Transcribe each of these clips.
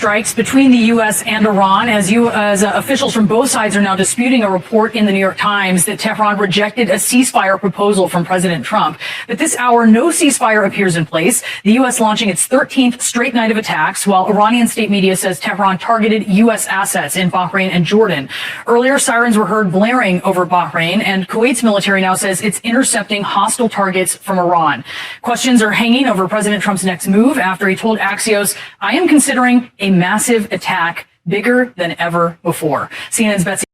strikes between the U S and Iran as you as uh, officials from both sides are now disputing a report in the New York Times that Tehran rejected a ceasefire proposal from President Trump. But this hour, no ceasefire appears in place. The U S launching its thirteenth straight night of attacks, while Iranian state media says Tehran targeted U S assets in Bahrain and Jordan. Earlier, sirens were heard blaring over Bahrain, and Kuwait's military now says it's intercepting hostile targets from Iran. Questions are hanging over President Trump's next move after he told Axios, "I am considering a massive attack bigger than ever before." C N N's Betsy.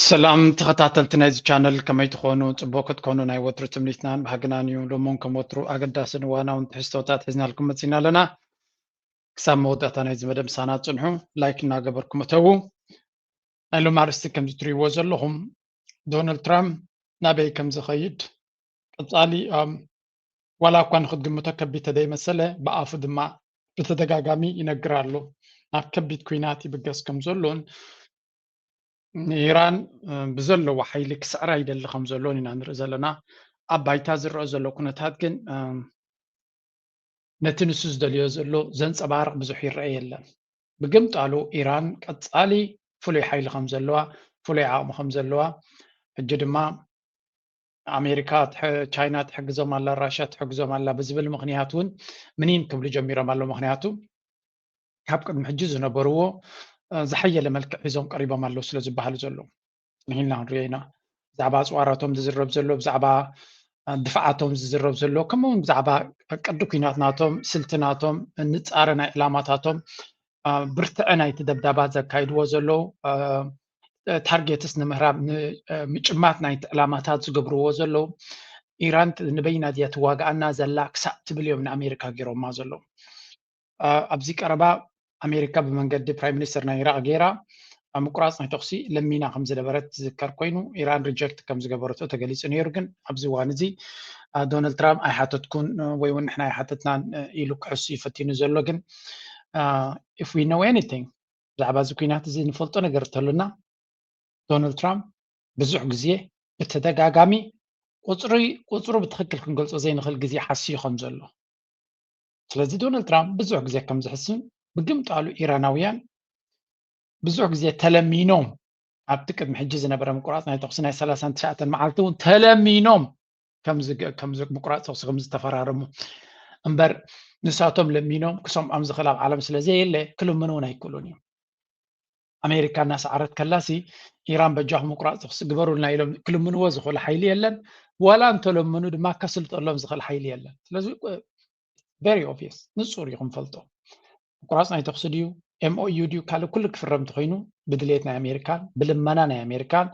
ሰላም ተኸታተልቲ ናይዚ ቻነል፣ ከመይ ትኾኑ? ጽቡቅ ክትኮኑ ናይ ወትሩ ትምኒትናን ባህግናን እዩ። ሎሞን ከም ወትሩ ኣገዳስን እዋናውን ትሕዝቶታት ሒዝናልኩም መጺና ኣለና። ክሳብ መወዳእታ ናይዚ መደብ ምሳና ጽንሑ፣ ላይክ እናገበርኩም እተዉ። ናይ ሎም ኣርእስቲ ከምዚ ትሪእዎ ዘለኹም፣ ዶናልድ ትራምፕ ናበይ ከም ዝኸይድ ቀጻሊ ዋላ እኳ ንክትግምቶ ከቢድ ተደይመሰለ፣ ብኣፉ ድማ ብተደጋጋሚ ይነግር ኣሎ። ናብ ከቢድ ኩናት ይብገስ ከም ዘሎን ንኢራን ብዘለዎ ሓይሊ ክስዕራ ይደሊ ከም ዘሎን ኢና ንርኢ ዘለና። ኣብ ባይታ ዝረአ ዘሎ ኩነታት ግን ነቲ ንሱ ዝደልዮ ዘሎ ዘንጸባርቕ ብዙሕ ይረአ የለን። ብግምጣሉ ኢራን ቀጻሊ ፍሉይ ሓይሊ ከም ዘለዋ፣ ፍሉይ ዓቕሚ ከም ዘለዋ፣ ሕጂ ድማ ኣሜሪካ፣ ቻይና ትሕግዞም ኣላ፣ ራሽያ ትሕግዞም ኣላ ብዝብል ምኽንያት እውን ምኒን ክብሉ ጀሚሮም ኣለዉ። ምኽንያቱ ካብ ቅድሚ ሕጂ ዝነበርዎ ዝሓየለ መልክዕ ሒዞም ቀሪቦም ኣለዉ ስለ ዝበሃሉ ዘለዉ። ጽንሒልና ክንሪኦ ኢና። ብዛዕባ ኣጽዋራቶም ዝዝረብ ዘሎ፣ ብዛዕባ ድፍዓቶም ዝዝረብ ዘሎ፣ ከምኡውን ብዛዕባ ቅዲ ኩናት ናቶም፣ ስልቲ ናቶም፣ ንጻረ ናይ ዕላማታቶም፣ ብርትዐ ናይቲ ደብዳባት ዘካይድዎ ዘለዉ፣ ታርጌትስ ንምህራብ፣ ንምጭማት ናይቲ ዕላማታት ዝገብርዎ ዘለዉ፣ ኢራን ንበይና ድያ ትዋግኣና ዘላ ክሳብ ትብል እዮም ንኣሜሪካ ገይሮማ ዘለዉ። ኣብዚ ቀረባ ኣሜሪካ ብመንገዲ ፕራይም ሚኒስተር ናይ ኢራቕ ገይራ ኣብ ምቁራፅ ናይ ተኹሲ ለሚና ከም ዝነበረት ዝዝከር ኮይኑ፣ ኢራን ሪጀክት ከም ዝገበረቶ ተገሊፁ ነይሩ። ግን ኣብዚ እዋን እዚ ዶናልድ ትራምፕ ኣይሓተትኩን ወይ እውን ንሕና ኣይሓተትናን ኢሉ ክሕሱ እዩ ፈቲኑ ዘሎ። ግን if we know anything፣ ብዛዕባ እዚ ኩናት እዚ ንፈልጦ ነገር እንተሎና፣ ዶናልድ ትራምፕ ብዙሕ ግዜ ብተደጋጋሚ ቁፅሪ ቁፅሩ ብትኽክል ክንገልፆ ዘይንኽእል ግዜ ሓስዩ ከም ዘሎ። ስለዚ ዶናልድ ትራምፕ ብዙሕ ግዜ ከም ዝሕስን፣ ብግምጣሉ ኢራናውያን ብዙሕ ግዜ ተለሚኖም፣ ኣብቲ ቅድሚ ሕጂ ዝነበረ ምቁራፅ ናይ ተኹሲ ናይ ሰላሳን ትሽዓተን መዓልቲ እውን ተለሚኖም ከምዚ ምቁራፅ ተኹሲ ከም ዝተፈራረሙ እምበር፣ ንሳቶም ለሚኖም ክሰምዖም ዝኽእል ኣብ ዓለም ስለ ዘየለ ክልምኑ እውን ኣይክእሉን እዮም። ኣሜሪካ እናሰዓረት ከላሲ ኢራን በጃኹም ምቁራፅ ተኹሲ ግበሩልና ኢሎም ክልምንዎ ዝኽእሉ ሓይሊ የለን። ዋላ እንተለምኑ ድማ ከስልጠሎም ዝኽእል ሓይሊ የለን። ስለዚ very obvious፣ ንፁር እዩ ክንፈልጦ። ምቁራፅ ናይ ተኹሲ ድዩ፣ ኤምኦዩ ድዩ፣ ካልእ ኩሉ ክፍረም እንተኮይኑ ብድሌት ናይ ኣሜሪካን ብልመና ናይ ኣሜሪካን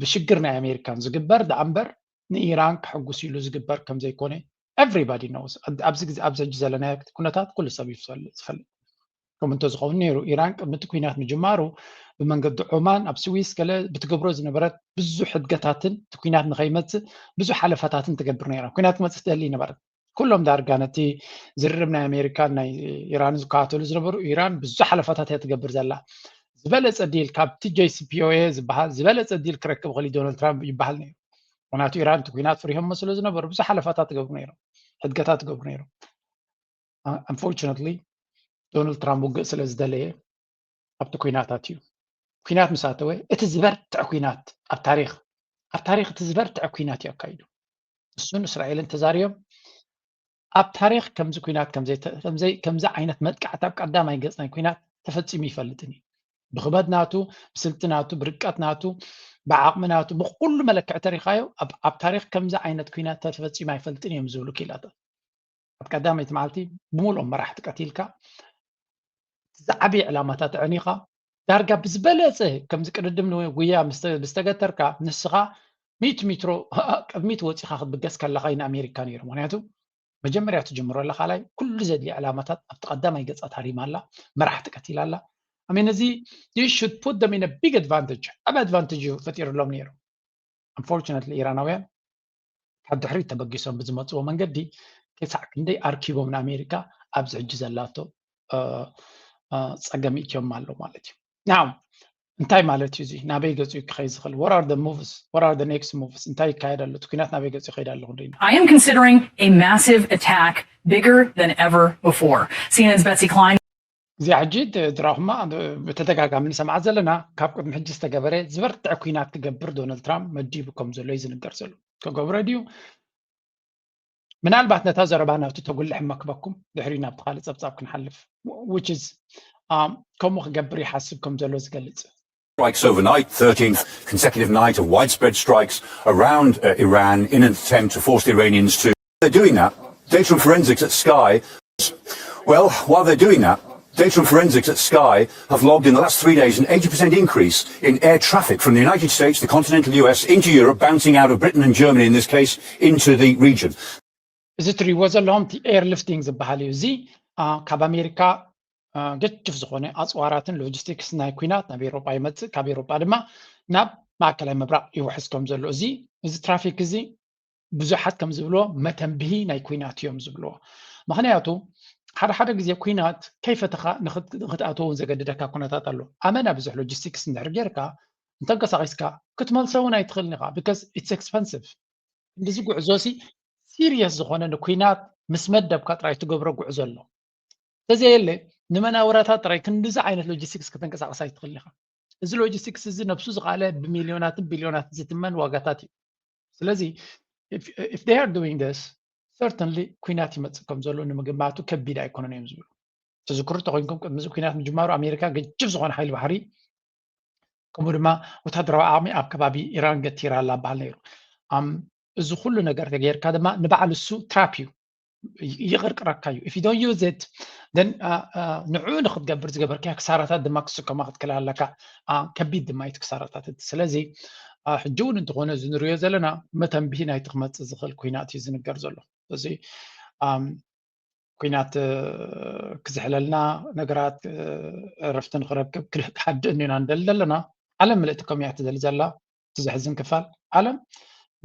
ብሽግር ናይ ኣሜሪካን ዝግበር ደኣ እምበር ንኢራን ክሕጉስ ኢሉ ዝግበር ከም ዘይኮነ everybody knows። ኣብዚ ግዜ ኣብዚ ሕጂ ዘለናዮ ኩነታት ኩሉ ሰብ እዩ ዝፈልጥ። ከምኡ እንተዝኸውን ነይሩ፣ ኢራን ቅድሚ እቲ ኩናት ምጅማሩ ብመንገዲ ዖማን ኣብ ስዊስ ገለ ብትገብሮ ዝነበረት ብዙሕ ሕድገታትን እቲ ኩናት ንኸይመፅእ ብዙሕ ሓለፋታትን ትገብር ነይራ። ኩናት ክመፅእ ትደሊ ነበረት። ኩሎም ዳርጋ ነቲ ዝርርብ ናይ ኣሜሪካን ናይ ኢራን ዝከታተሉ ዝነበሩ፣ ኢራን ብዙሕ ሓለፋታት እያ ትገብር ዘላ። ዝበለፀ ዲል ካብቲ ጀይሲፒኦኤ ዝበሃል ዝበለፀ ዲል ክረክብ ይኽእል እዩ ዶናልድ ትራምፕ ይበሃል ነይሩ። ምክንያቱ ኢራን እቲ ኩናት ፍሪሆሞ ስለ ዝነበሩ ብዙሕ ሓለፋታት ትገብሩ ነይሮም፣ ሕድገታት ትገብሩ ነይሮም። Unfortunately ዶናልድ ትራምፕ ውግእ ስለ ዝደለየ ኣብቲ ኩናት ኣትዩ። ኩናት ምስ ኣተወ እቲ ዝበርትዐ ኩናት ኣብ ታሪክ ኣብ ታሪክ እቲ ዝበርትዐ ኩናት እዩ ኣካይዱ። እሱን እስራኤልን ተዛሪቦም ኣብ ታሪክ ከምዚ ኩናት ከምዚ ዓይነት መጥቃዕቲ ኣብ ቀዳማይ ገፅ ናይ ኩናት ተፈፂሙ ይፈልጥን እዩ። ብክበድ ናቱ፣ ብስልቲ ናቱ፣ ብርቀት ናቱ፣ ብዓቕሚ ናቱ፣ ብኩሉ መለክዒ ተሪኻዮ ኣብ ታሪክ ከምዚ ዓይነት ኩናት ተፈፂሙ ኣይፈልጥን እዮም ዝብሉ ክኢላታት። ኣብ ቀዳመይቲ መዓልቲ ብምልኦም መራሕቲ ቀቲልካ፣ ዝዓበየ ዕላማታት ኣዕኒኻ፣ ዳርጋ ብዝበለፀ ከምዚ ቅድድም ንጉያ ብዝተገተርካ፣ ንስኻ ሚእቲ ሜትሮ ቅድሚት ወፂኻ ክትብገስ ከለኻ እዩ ንኣሜሪካ ነይሩ። ምክንያቱ መጀመርያ ትጅምሮ ኣለኻ ላይ ኩሉ ዘድልየ ዕላማታት ኣብቲ ቀዳማይ ገፃ ታሪማ ኣላ፣ መራሕቲ ቀቲላ ኣላ። ኣሜን እዚ you should put them in a big advantage፣ ዓቢ ኣድቫንቴጅ እዩ ፈጢሩሎም ነይሩ። Unfortunately ኢራናውያን ካብ ድሕሪት ተበጊሶም ብዝመፅዎ መንገዲ ክሳዕ ክንደይ ኣርኪቦም ንኣሜሪካ ኣብዚ ሕጂ ዘላቶ ፀገም ይእትዮም ኣሎ ማለት እዩ። ናው እንታይ ማለት እዩ እዚ? ናበይ ገጹ እዩ ክኸይድ ዝኽእል? What are the moves? What are the next moves? እንታይ ይካየድ ኣሎ? እቲ ኲናት ናበይ ገጹ ይኸይድ ኣሎ ክንርኢ ኢና። I am considering a massive attack bigger than ever before. C N N's Betsy Klein. እዚኣ ሕጂ ድራኹማ ብተደጋጋሚ ንሰምዓ ዘለና ካብ ቅድሚ ሕጂ ዝተገበረ ዝበርትዐ ኲናት ክገብር ዶናልድ ትራምፕ መዲቡ ከም ዘሎ እዩ ዝንገር ዘሎ። ከገብረ ድዩ? ምናልባት ነታ ዘረባ ናብቲ ተጉልሕ መክበኩም ድሕሪ ናብቲ ካልእ ጸብጻብ ክንሓልፍ which is ከምኡ ክገብር ይሓስብ ከም ዘሎ ዝገልጽ Strikes overnight, thirteenth consecutive night of widespread strikes around uh, Iran in an attempt to force the Iranians to. They're doing that. Data from forensics at Sky. Well, while they're doing that, data from forensics at Sky have logged in the last three days an eighty percent increase in air traffic from the United States, the continental U S, into Europe, bouncing out of Britain and Germany in this case into the region. እዚ ትሪእዎ ዘለኹም እቲ airlifting ዝበሃል እዩ። እዚ ካብ ኣሜሪካ ገጭፍ ዝኾነ ኣፅዋራትን ሎጂስቲክስ ናይ ኲናት ናብ ኤውሮጳ ይመፅእ፣ ካብ ኤውሮጳ ድማ ናብ ማእከላይ ምብራቕ ይውሕዝ ከም ዘሎ። እዚ እዚ ትራፊክ እዚ ብዙሓት ከም ዝብልዎ መተንብሂ ናይ ኲናት እዮም ዝብልዎ። ምኽንያቱ ሓደ ሓደ ግዜ ኲናት ከይፈተኻ ንክትኣትዎ እውን ዘገድደካ ኩነታት ኣሎ። ኣመና ብዙሕ ሎጂስቲክስ እንድሕር ጌርካ እንተንቀሳቒስካ ክትመልሶ እውን ኣይትኽእልን ኢኻ because it's expensive። ክንድዚ ጉዕዞ ሲ serious ዝኾነ ንኲናት ምስ መደብካ ጥራይ ትገብሮ ጉዕዞ ኣሎ። ተዘየለ ንመናውራታት ጥራይ ክንድዚ ዓይነት ሎጂስቲክስ ከተንቀሳቕስ ኣይትኽእል ኢኻ። እዚ ሎጂስቲክስ እዚ ነብሱ ዝኸኣለ ብሚልዮናትን ቢልዮናትን ዝትመን ዋጋታት እዩ። ስለዚ if they are doing this certainly ኲናት ይመፅእ ከም ዘሎ ንምግማቱ ከቢድ ኣይኮነን እዮም ዝብሉ። ትዝክሩ ተኮይንኩም ቅድሚ እዚ ኲናት ምጅማሩ ኣሜሪካ ገጅፍ ዝኾነ ሓይሊ ባሕሪ ከምኡ ድማ ወታደራዊ ዓቕሚ ኣብ ከባቢ ኢራን ገቲራ ኣላ በሃል ነይሩ። እዚ ኩሉ ነገር ተገይርካ ድማ ንባዕሉ እሱ ትራፕ እዩ ይቕርቅረካ እዩ if you don't use it then ንዑ ንክትገብር ዝገበርካ ክሳራታት ድማ ክስከማ ክትክእል ኣለካ ከቢድ ድማ እዩ ክሳራታት ስለዚ ሕጂ እውን እንተኾነ እዚ ንሪኦ ዘለና መተንብሂ ናይቲ ክመፅእ ዝኽእል ኩናት እዩ ዝንገር ዘሎ እዚ ኩናት ክዝሕለልና ነገራት እረፍቲ ንክረክብ ክሓድእ ኢና ንደሊ ዘለና ዓለም ምልእቲ ከም እያ ትደሊ ዘላ እቲ ዘሕዝን ክፋል ዓለም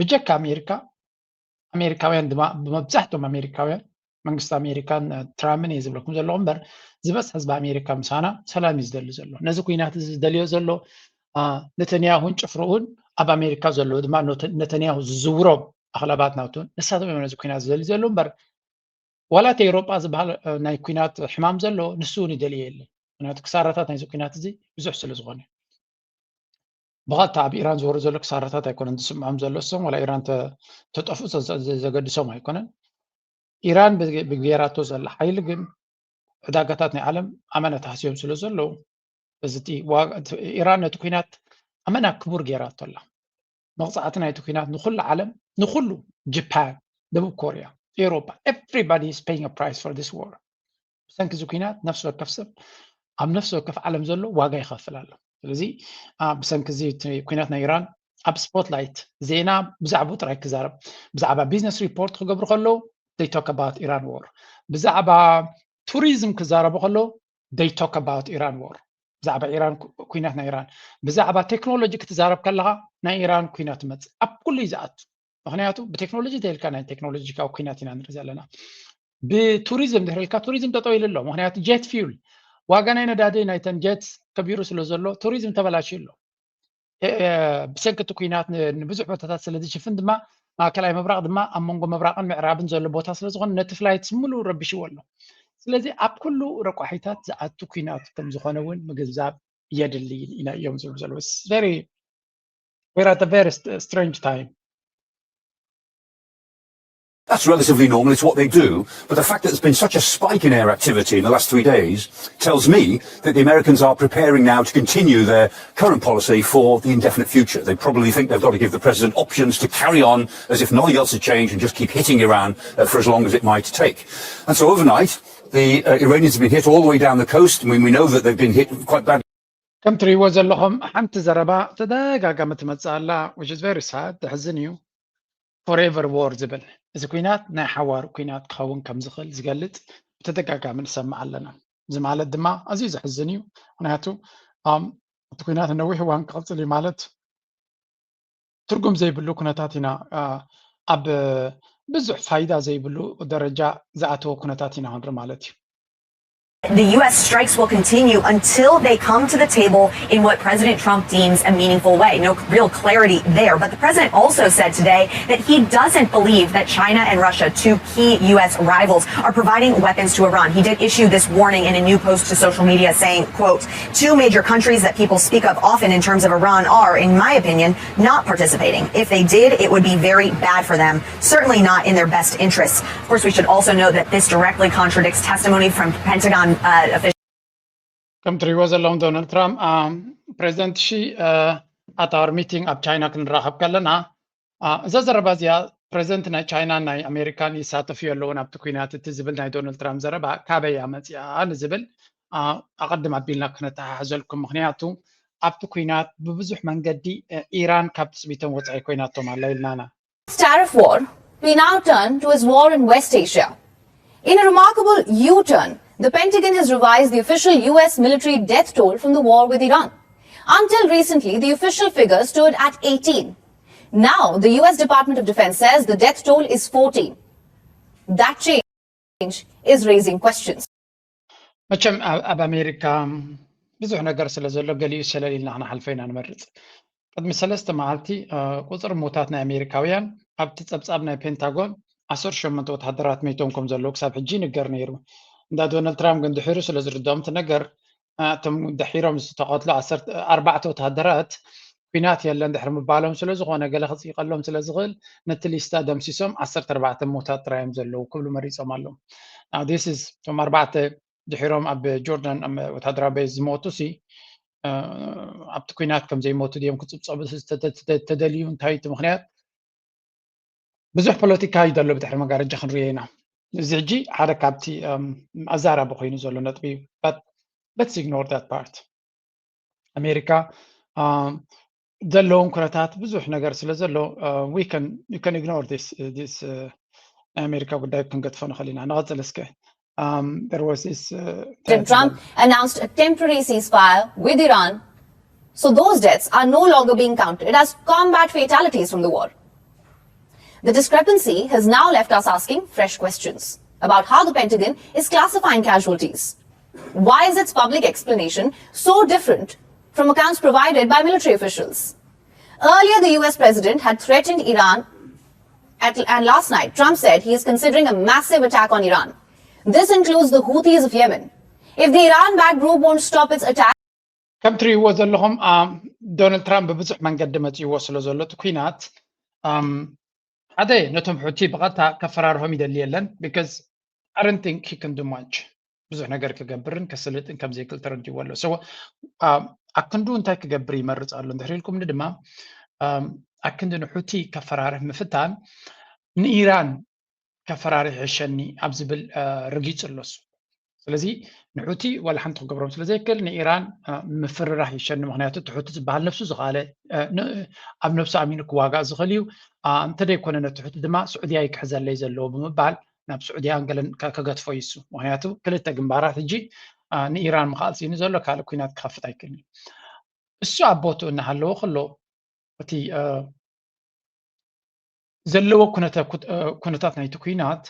ብጀካ ኣሜሪካ ኣሜሪካውያን ድማ ብመብዛሕትኦም ኣሜሪካውያን መንግስቲ ኣሜሪካን ትራምፕን እየ ዝብለኩም ዘለኹ እምበር ዝበዝሕ ህዝቢ ኣሜሪካ ምሳና ሰላም እዩ ዝደሊ ዘሎ ነዚ ኩናት እዚ ዝደልዮ ዘሎ ነተንያሁን ጭፍርኡን ኣብ ኣሜሪካ ዘለዉ ድማ ነተንያሁ ዝዝውሮም ኣኽላባት ናውቱን ንሳቶም እዮም ነዚ ኩናት ዝደሊ ዘለዉ እምበር ዋላ እቲ ኤውሮጳ ዝበሃል ናይ ኩናት ሕማም ዘሎ ንሱ እውን ይደልዮ የለን ምክንያቱ ክሳራታት ናይዚ ኩናት እዚ ብዙሕ ስለ ዝኾነ ብቐጥታ ኣብ ኢራን ዝወርድ ዘሎ ክሳራታት ኣይኮነን ዝስምዖም ዘሎ እሶም ዋላ ኢራን ተጠፍኡ ዘገድሶም ኣይኮነን ኢራን ብጌራቶ ዘላ ሓይሊ ግን ዕዳጋታት ናይ ዓለም ኣመና ተሃስዮም ስለ ዘለዉ እዚ ኢራን ነቲ ኩናት ኣመና ክቡር ጌራቶ ኣላ መቕፃዕቲ ናይቲ ኩናት ንኩሉ ዓለም ንኩሉ ጃፓን ደቡብ ኮርያ ኤውሮፓ everybody is paying a price for this war ብሰንኪ እዚ ኩናት ነፍሲ ወከፍ ሰብ ኣብ ነፍሲ ወከፍ ዓለም ዘሎ ዋጋ ይኸፍል ኣሎ ስለዚ ብሰንኪ እዚ ኩናት ናይ ኢራን ኣብ ስፖትላይት ዜና ብዛዕባኡ ጥራይ ክዛረብ ብዛዕባ ቢዝነስ ሪፖርት ክገብሩ ከለዉ they talk about Iran war ብዛዕባ ቱሪዝም ክዛረቡ ከለዉ they talk about Iran war ብዛዕባ ኢራን ኩናት ናይ ኢራን ብዛዕባ ቴክኖሎጂ ክትዛረብ ከለካ ናይ ኢራን ኩናት ይመፅእ ኣብ ኩሉ እዩ ዝኣቱ ምክንያቱ ብቴክኖሎጂ ተልካ ናይ ቴክኖሎጂካዊ ኩናት ኢና ንርኢ ዘለና ብቱሪዝም ድሕር ኢልካ ቱሪዝም ጠጠው ኢሉ ኣሎ ምክንያቱ jet fuel ዋጋ ናይ ነዳዲ ናይተን jet ከቢሩ ስለ ዘሎ ቱሪዝም ተበላሽዩ ኣሎ ብሰንኪ እቲ ኩናት ንብዙሕ ቦታታት ስለ ዝሽፍን ድማ ማእከላይ ምብራቕ ድማ ኣብ መንጎ ምብራቕን ምዕራብን ዘሎ ቦታ ስለ ዝኾነ ነቲ ፍላይት ስምሉ ረቢሽዎ ኣሎ ስለዚ ኣብ ኩሉ ረቋሒታት ዝኣቱ ኩናት ከም ዝኾነ እውን ምግንዛብ የድሊ ኢና እዮም ዝብሉ ዘለዉ very we're at a very strange time That's relatively normal, it's what they do. But the fact that there's been such a spike in air activity in the last three days tells me that the Americans are preparing now to continue their current policy for the indefinite future. They probably think they've got to give the president options to carry on as if nothing else had changed and just keep hitting Iran uh, for as long as it might take. And so overnight, the uh, Iranians have been hit all the way down the coast. I mean, we know that they've been hit quite badly. ከም ትሪእዎ ዘለኹም ሓንቲ ዘረባ ተደጋጋሚ ትመፅእ ኣላ which is very sad ተሕዝን እዩ forever war ዝብል እዚ ኩናት ናይ ሓዋር ኩናት ክኸውን ከም ዝኽእል ዝገልፅ ብተደጋጋሚ ንሰምዕ ኣለና እዚ ማለት ድማ ኣዝዩ ዘሕዝን እዩ ምክንያቱ እቲ ኩናት ነዊሕ እዋን ክቕፅል እዩ ማለት ትርጉም ዘይብሉ ኩነታት ኢና ኣብ ብዙሕ ፋይዳ ዘይብሉ ደረጃ ዝኣተወ ኩነታት ኢና ክንርኢ ማለት እዩ The U S strikes will continue until they come to the table in what President Trump deems a meaningful way. No real clarity there. But the president also said today that he doesn't believe that China and Russia, two key U S rivals, are providing weapons to Iran. He did issue this warning in a new post to social media saying, quote, two major countries that people speak of often in terms of Iran are, in my opinion, not participating. If they did, it would be very bad for them, certainly not in their best interests. Of course, we should also note that this directly contradicts testimony from Pentagon uh, officials. ከም ትሪእዎ ዘለኹም ዶናልድ ትራምፕ ፕሬዚደንት ሺ ኣት ኣወር ሚቲንግ ኣብ ቻይና ክንራኸብ ከለና እዛ ዘረባ እዚኣ ፕሬዚደንት ናይ ቻይና ናይ ኣሜሪካን ይሳተፉ ኣለውን ኣብቲ ኩናት እቲ ዝብል ናይ ዶናልድ ትራምፕ ዘረባ ካበይ ኣመፅኣ ንዝብል ኣቐድም ኣቢልና ክነተሓሕዘልኩም። ምክንያቱ ኣብቲ ኩናት ብብዙሕ መንገዲ ኢራን ካብ ትፅቢቶም ወፃኢ ኮይናቶም ኣላ ኢልናና። Tariff war, we now turn to his war in West Asia. In a remarkable U turn, the Pentagon has revised the official U S military death toll from the war with Iran. Until recently, the official figure stood at eighteen. Now, the U S Department of Defense says the death toll is fourteen. That change is raising questions. መቸም ኣብ ኣሜሪካ ብዙሕ ነገር ስለ ዘሎ ገሊኡ ሸለል ኢልና ክንሓልፎ ኢና ንመርፅ። ቅድሚ ሰለስተ መዓልቲ ቁፅሪ ሞታት ናይ ኣሜሪካውያን ኣብቲ ፀብፃብ ናይ ፔንታጎን ዓሰርተ ሸሞንተ ወታደራት መይቶም ከም ዘለዉ ክሳብ ሕጂ ይንገር ነይሩ። እንዳ ዶናልድ ትራምፕ ግን ድሒሩ ስለ ዝርድኦም እቲ ነገር እቶም ድሒሮም ዝተቐትሉ ኣርባዕተ ወታደራት ኩናት የለን ድሕሪ ምባሎም ስለ ዝኾነ ገለ ክፅይቀሎም ስለ ዝኽእል ነቲ ሊስታ ደምሲሶም ዓሰርተ ኣርባዕተ ሞታት ጥራይ እዮም ዘለዉ ክብሉ መሪፆም ኣለዉ። እቶም ኣርባዕተ ድሒሮም ኣብ ጆርዳን ወታደራዊ ቤዝ ዝሞቱ ሲ ኣብቲ ኩናት ከም ዘይሞቱ ድዮም ክፅብፀቡ ተደልዩ እንታይ እቲ ምክንያት ብዙሕ ፖለቲካ እዩ ዘሎ ብድሕሪ መጋረጃ ክንሪኦ ኢና። እዚ ሕጂ ሓደ ካብቲ ኣዛራቢ ኮይኑ ዘሎ ነጥቢ እዩ። Let's ignore that part. ኣሜሪካ ዘለዎም ኩነታት ብዙሕ ነገር ስለ ዘሎ we can ignore this this ናይ ኣሜሪካ ጉዳይ ክንገድፎ ንኽእል ኢና። ንቐፅል እስከ። Um, there was this. Uh, President Trump announced a temporary ceasefire with Iran, so those deaths are no longer being counted as combat fatalities from the war. The discrepancy has now left us asking fresh questions about how the Pentagon is classifying casualties. Why is its public explanation so different from accounts provided by military officials? Earlier, the U S president had threatened Iran, at, and last night, Trump said he is considering a massive attack on Iran. This includes the Houthis of Yemen. If the Iran backed group won't stop its attack, ከም ትሪእዎ ዘለኹም ዶናልድ ትራምፕ ብብዙሕ መንገዲ መፅእዎ ስለ ዘሎ እቲ ኩናት ሓደ ነቶም ሑቲ ብቐጥታ ከፈራርሆም ይደሊ የለን because I don't think he can do much ብዙሕ ነገር ክገብርን ከስልጥን ከም ዘይክእል ተረዲእዎ ኣሎ። ኣክንዱ እንታይ ክገብር ይመርፅ ኣሎ እንድሕር ኢልኩምኒ ድማ ኣክንዲ ንሑቲ ከፈራርህ ምፍታን ንኢራን ከፈራርህ ይሕሸኒ ኣብ ዝብል ረጊፁ ኣሎ እሱ። ስለዚ ንሑቲ ዋላ ሓንቲ ክገብሮም ስለ ዘይክእል ንኢራን ምፍርራህ ይሸኒ። ምክንያቱ እቲ ሑቲ ዝበሃል ነብሱ ዝኸኣለ ኣብ ነብሱ ኣሚኑ ክዋጋእ ዝኽእል እዩ። እንተደይኮነ ነቲ ሑቲ ድማ ስዑድያ እዩ ክሕዘለይ ዘለዎ ብምባል ናብ ስዑድያን ገለን ከገድፎ እዩ እሱ። ምክንያቱ ክልተ ግንባራት ሕጂ ንኢራን ምኽኣል ስኢኑ ዘሎ ካልእ ኩናት ክኸፍት ኣይክእልን እዩ። እሱ ኣብ ቦትኡ እናሃለወ ከሎ እቲ ዘለዎ ኩነታት ናይቲ ኩናት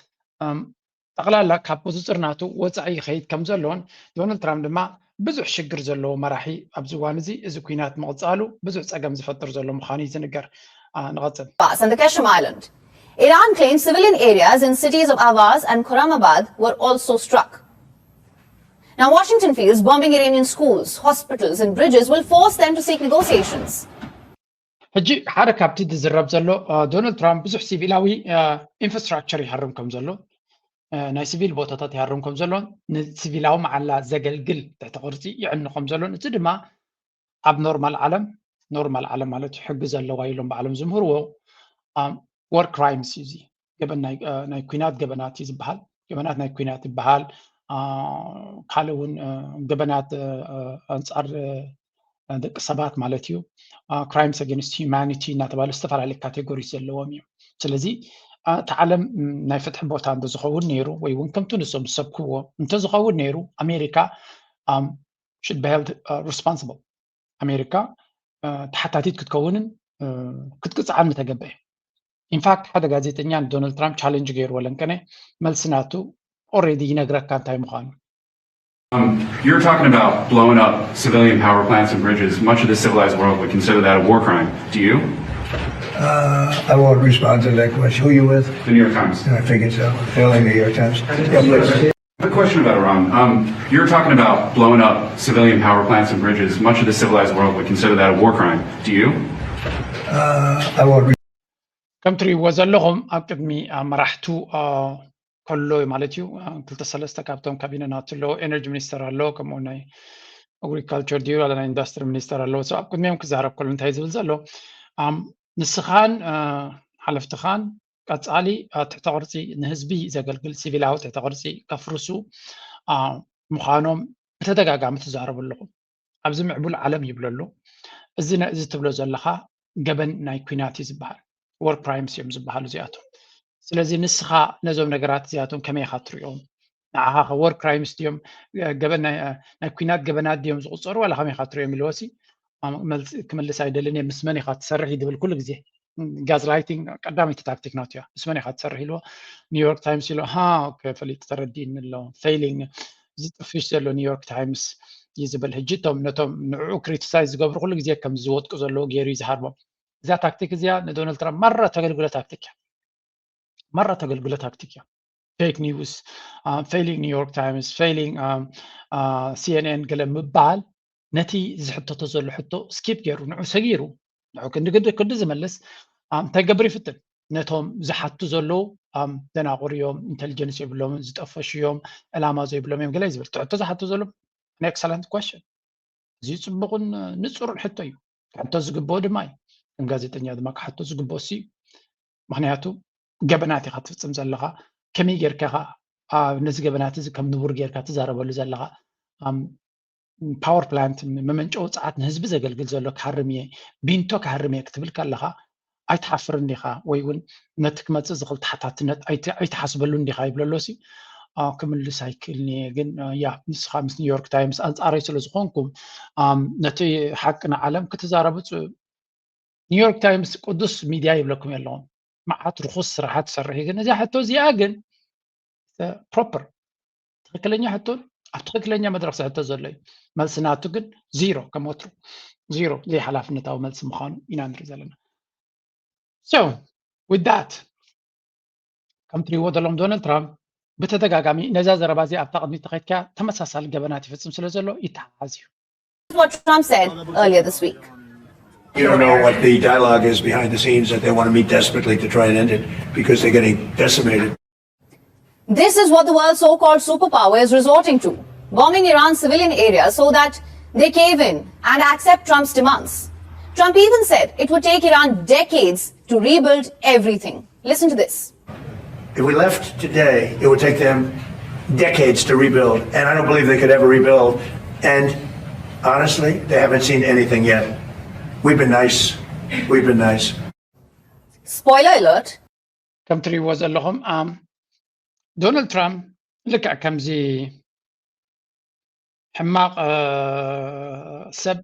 ጠቕላላ ካብ ቁፅፅር ናቱ ወፃኢ ይኸይድ ከም ዘሎን ዶናልድ ትራምፕ ድማ ብዙሕ ሽግር ዘለዎ መራሒ ኣብዚ እዋን እዚ እዚ ኩናት ምቕፃሉ ብዙሕ ፀገም ዝፈጥር ዘሎ ምዃኑ እዩ ዝንገር። ንቐፅል። Abbas and the Qeshm Island. Iran claims civilian areas in cities of Ahvaz and Khurramabad were also struck. Now, Washington feels bombing Iranian schools, hospitals, and bridges will force them to seek negotiations. ሕጂ ሓደ ካብቲ ዝዝረብ ዘሎ ዶናልድ ትራምፕ ብዙሕ ሲቪላዊ ኢንፍራስትራክቸር ይሃርም ከም ዘሎ ናይ ሲቪል ቦታታት ይሃርም ከም ዘሎን ንሲቪላዊ መዓላ ዘገልግል ትሕቲ ቅርፂ ይዕኑ ከም ዘሎን እቲ ድማ ኣብ ኖርማል ዓለም ኖርማል ዓለም ማለት እዩ ሕጊ ዘለዋ ኢሎም ባዕሎም ዝምህርዎ ወር ክራይምስ እዩ እዚ ገበን ናይ ኩናት ገበናት እዩ ዝበሃል። ገበናት ናይ ኩናት ይበሃል። ካልእ እውን ገበናት ኣንፃር ደቂ ሰባት ማለት እዩ። ክራይምስ ኣጌንስት ሂማኒቲ እናተባለ ዝተፈላለዩ ካቴጎሪስ ዘለዎም እዩ። ስለዚ እቲ ዓለም ናይ ፍትሒ ቦታ እንተዝኸውን ነይሩ ወይ እውን ከምቲ ንሶም ዝሰብክዎ እንተዝኸውን ነይሩ ኣሜሪካ should be held responsible ኣሜሪካ ተሓታቲት ክትከውንን ክትቅፅዓን ምተገበአ። ኢንፋክት ሓደ ጋዜጠኛ ንዶናልድ ትራምፕ ቻለንጅ ገይርዎ ለንቀነ መልሲ ናቱ ኦሬዲ ይነግረካ እንታይ ምዃኑ። Um, you're talking about blowing up civilian power plants and bridges. Much of the civilized world would consider that a war crime. Do you? Uh, I won't respond to that question. Who you with? The New York Times. I figured so. Only New York Times. Yeah, please. A question about Iran. Um, you're talking about blowing up civilian power plants and bridges. Much of the civilized world would consider that a war crime. Do you? Uh, I won't. ከም ትሪእዎ ዘለኹም ኣብ ቅድሚ መራሕቱ ከሎ ማለት እዩ። ክልተ ሰለስተ ካብቶም ካቢነናት ኣለዎ፣ ኤነርጂ ሚኒስተር ኣለዎ፣ ከምኡ ናይ ኣግሪካልቸር ድዩ ዋላ ናይ ኢንዱስትሪ ሚኒስተር ኣለዎ። ኣብ ቅድሚኦም ክዛረብ ከሎ እንታይ ዝብል ዘሎ፣ ንስኻን ሓለፍትኻን ቀፃሊ ትሕተ ቅርፂ ንህዝቢ ዘገልግል ሲቪላዊ ትሕተ ቅርፂ ከፍርሱ ምዃኖም ብተደጋጋሚ ትዛረቡ ኣለኹም። ኣብዚ ምዕቡል ዓለም ይብሎ ኣሎ። እዚ እዚ ትብሎ ዘለኻ ገበን ናይ ኩናት እዩ ዝበሃል። ወር ክራይምስ እዮም ዝበሃሉ እዚኣቶም። ስለዚ ንስኻ ነዞም ነገራት እዚኣቶም ከመይ ኢኻ ትሪኦም? ንዓኻ ወር ክራይምስ ድዮም ገበን ናይ ኩናት ገበናት ድዮም ዝቁፀሩ ዋላ ከመይ ኢኻ ትሪኦም ኢልዎ ሲ ክመልስ ኣይደልን እየ። ምስ መን ኢኻ ትሰርሕ እዩ ድብል ኩሉ ግዜ። ጋዝ ላይቲንግ ቀዳመይቲ ታክቲክ ናቱ እያ። ምስ መን ኢኻ ትሰርሕ ኢልዎ። ኒውዮርክ ታይምስ ኢሎ ሃ ፈሊጡ ተረዲእኒ ኣሎ። ፌይሊንግ ዝጥፍሽ ዘሎ ኒውዮርክ ታይምስ እዩ ዝብል። ሕጂ እቶም ነቶም ንዕኡ ክሪቲሳይዝ ዝገብሩ ኩሉ ግዜ ከም ዝወድቁ ዘለዎ ገይሩ እዩ ዝሃርቦም። እዛ ታክቲክ እዚኣ ንዶናልድ ትራምፕ ማራ ተገልግሎ ታክቲክ እያ። ማራ ተገልግሎ ታክቲክ እያ። ፌክ ኒውስ፣ ፌይሊንግ ኒውዮርክ ታይምስ፣ ፌይሊንግ ሲኤንኤን ገለ ምባል ነቲ ዝሕተቶ ዘሎ ሕቶ ስኪፕ ገይሩ ንዑ ሰጊሩ ንዑ ክንዲ ክንዲ ክንዲ ዝመልስ እንታይ ገብር ይፍትን። ነቶም ዝሓቱ ዘለዉ ደናቁር እዮም፣ ኢንቴሊጀንስ የብሎምን፣ ዝጠፈሹ እዮም፣ ዕላማ ዘይብሎም እዮም ገለ ዝብል ሕቶ ዝሓቱ ዘለዉ ኤክሰለንት ኮሽን። እዚ ፅቡቕን ንፁርን ሕቶ እዩ። ክሕቶ ዝግብኦ ድማ እዩ። ከም ጋዜጠኛ ድማ ክሕቶ ዝግብኦ እሱ እዩ። ምክንያቱ ገበናት ኢካ ትፍፅም ዘለካ፣ ከመይ ጌርካ ኢካ ነዚ ገበናት እዚ ከም ንቡር ጌርካ ትዛረበሉ ዘለካ። ፓወር ፕላንት መመንጨዊ ፀዓት ንህዝቢ ዘገልግል ዘሎ ክሃርም እየ፣ ቢንቶ ክሃርም እየ ክትብል ከለካ ኣይትሓፍርን ዲኻ? ወይ እውን ነቲ ክመፅእ ዝኽእል ተሓታትነት ኣይትሓስበሉን ዲኻ ይብለሎ ሲ ክምልስ ኣይክእልን እየ። ግን ያ ንስኻ ምስ ኒውዮርክ ታይምስ ኣንፃረይ ስለ ዝኾንኩም ነቲ ሓቂ ንዓለም ክትዛረቡ ኒውዮርክ ታይምስ ቅዱስ ሚድያ ይብለኩም ኣለኹም። መዓት ርኹስ ስራሓት ትሰርሕ እዩ። ግን እዚኣ ሕቶ እዚኣ ግን ፕሮፐር ትኽክለኛ ሕቶን ኣብ ትኽክለኛ መድረክ ዝሕቶ ዘሎ እዩ። መልሲ ናቱ ግን ዚሮ፣ ከም ወትሩ ዚሮ፣ ዘይሓላፍነታዊ መልሲ ምዃኑ ኢና ንርኢ ዘለና። So with that ከም ትሪእዎ ዘለኹም ዶናልድ ትራምፕ ብተደጋጋሚ ነዛ ዘረባ እዚ ኣብታ ቅድሚት ተኸድካ ተመሳሳሊ ገበናት ይፍፅም ስለ ዘሎ ይተሓሓዝ እዩ። What Trump said earlier this week. You don't know what the dialogue is behind the scenes that they want to meet desperately to try and end it because they're getting decimated. This is what the world's so-called superpower is resorting to, bombing Iran's civilian areas so that they cave in and accept Trump's demands. Trump even said it would take Iran decades to rebuild everything. Listen to this. If we left today, it would take them decades to rebuild, and I don't believe they could ever rebuild. And honestly, they haven't seen anything yet. We've been nice. We've been nice. Spoiler alert. ከም ትሪእዎ ዘለኹም ዶናልድ ትራምፕ ልክዕ ከምዚ ሕማቕ ሰብ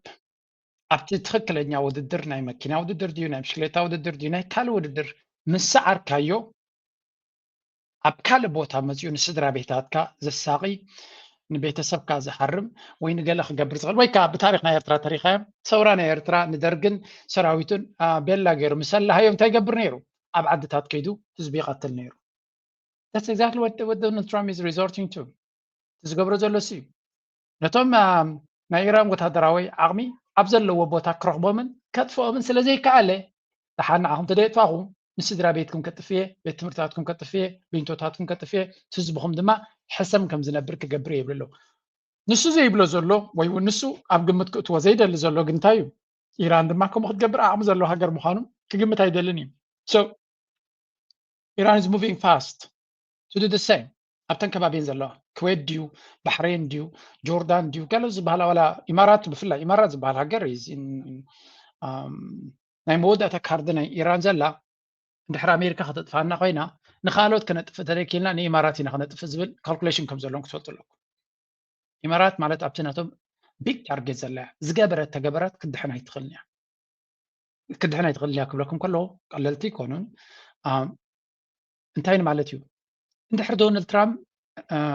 ኣብቲ ትኽክለኛ ውድድር ናይ መኪና ውድድር ድዩ ናይ ብሽክሌታ ውድድር ድዩ ናይ ካልእ ውድድር ምስ ሰዓርካዮ ኣብ ካልእ ቦታ መፂኡ ንስድራ ቤታትካ ዘሳቒ ንቤተሰብካ ዝሃርም ወይ ንገለ ክገብር ዝኽእል ወይ ከዓ ብታሪክ ናይ ኤርትራ ተሪኻዮም ሰውራ ናይ ኤርትራ ንደርግን ሰራዊቱን ቤላ ገይሩ ምስ ኣላሃዮ እንታይ ይገብር ነይሩ? ኣብ ዓድታት ከይዱ ህዝቢ ይቐትል ነይሩ። That's exactly what, what Donald Trump is resorting to. ዝገብሮ ዘሎ እሱ እዩ። ነቶም ናይ ኢራን ወታደራዊ ዓቕሚ ኣብ ዘለዎ ቦታ ክረኽቦምን ከጥፍኦምን ስለ ዘይከኣለ ደሓን ንዓኹም ተደየጥፋኹም ንስድራ ቤትኩም ከጥፍየ ቤት ትምህርታትኩም ከጥፍየ ቢንቶታትኩም ከጥፍየ ህዝብኹም ድማ ሕሰም ከም ዝነብር ክገብር እየ ይብሉ ኣለዉ። ንሱ ዘይብሎ ዘሎ ወይ እውን ንሱ ኣብ ግምት ክእትዎ ዘይደሊ ዘሎ ግን እንታይ እዩ? ኢራን ድማ ከምኡ ክትገብር ዓቕሚ ዘለዎ ሃገር ምዃኑ ክግምት ኣይደልን እዩ። So Iran is moving fast to do the same. ኣብተን ከባቢን ዘለዋ ክዌት ድዩ ባሕሬን ድዩ ጆርዳን ድዩ ገለ ዝበሃላ ዋላ ኢማራት ብፍላይ ኢማራት ዝበሃል ሃገር ናይ መወዳእታ ካርድ ናይ ኢራን ዘላ እንድሕር ኣሜሪካ ከተጥፋና ኮይና ንካልኦት ከነጥፍእ ተደኪልና ንኢማራት ኢና ከነጥፍእ ዝብል ካልኩሌሽን ከም ዘለዎም ክትፈልጡ ኣለኩም። ኢማራት ማለት ኣብቲ ናቶም ቢግ ታርጌት ዘላ እያ። ዝገበረት ተገበረት ክድሕን ኣይትኽእልን እያ። ክድሕን ኣይትኽእልን እያ ክብለኩም ከለዎ ቀለልቲ ኣይኮኑን። እንታይ ንማለት እዩ? እንድሕር ዶናልድ ትራምፕ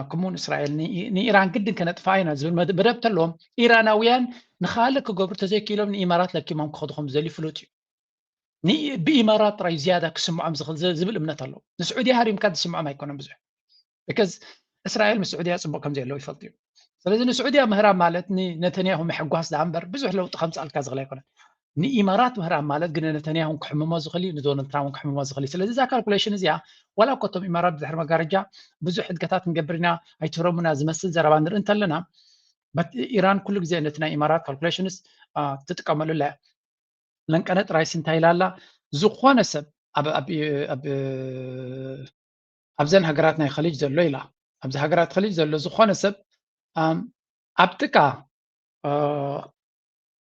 ከምኡውን እስራኤል ንኢራን ግድን ከነጥፋ ኢና ዝብል መደብ ተለዎም፣ ኢራናውያን ንካልእ ክገብሩ ተዘይክኢሎም ንኢማራት ለኪሞም ክኸዱ ከም ዝደልዩ ፍሉጥ እዩ። ብኢማራት ጥራይ ዝያዳ ክስምዖም ዝኽእል ዝብል እምነት ኣለዎ። ንስዑድያ ሃሪምካ ዝስምዖም ኣይኮነን ብዙሕ። ብከዝ እስራኤል ምስ ስዑድያ ፅቡቅ ከም ዘየለው ይፈልጡ እዮም። ስለዚ ንስዑድያ ምህራም ማለት ንነተንያሁ ምሕጓስ ዳኣ እምበር ብዙሕ ለውጢ ከምፅኣልካ ዝኽእል ኣይኮነን። ንኢማራት ምህራም ማለት ግን ነተንያሁን ክሕምሞ ዝኽእል እዩ፣ ንዶናልድ ትራምፕ ክሕምሞ ዝኽእል እዩ። ስለዚ እዛ ካልኩሌሽን እዚኣ ዋላ እኮ እቶም ኢማራት ብድሕሪ መጋረጃ ብዙሕ ሕድገታት ክንገብር ኢና ኣይትረሙና ዝመስል ዘረባ ንርኢ እንተለና፣ ኢራን ኩሉ ግዜ ነቲ ናይ ኢማራት ካልኩሌሽንስ ትጥቀመሉ ኣላ። ለንቀነ ጥራይስ እንታይ ኢላ ኣላ? ዝኾነ ሰብ ኣብዘን ሃገራት ናይ ኸሊጅ ዘሎ ኢላ፣ ኣብዚ ሃገራት ኸሊጅ ዘሎ ዝኾነ ሰብ ኣብ ጥቃ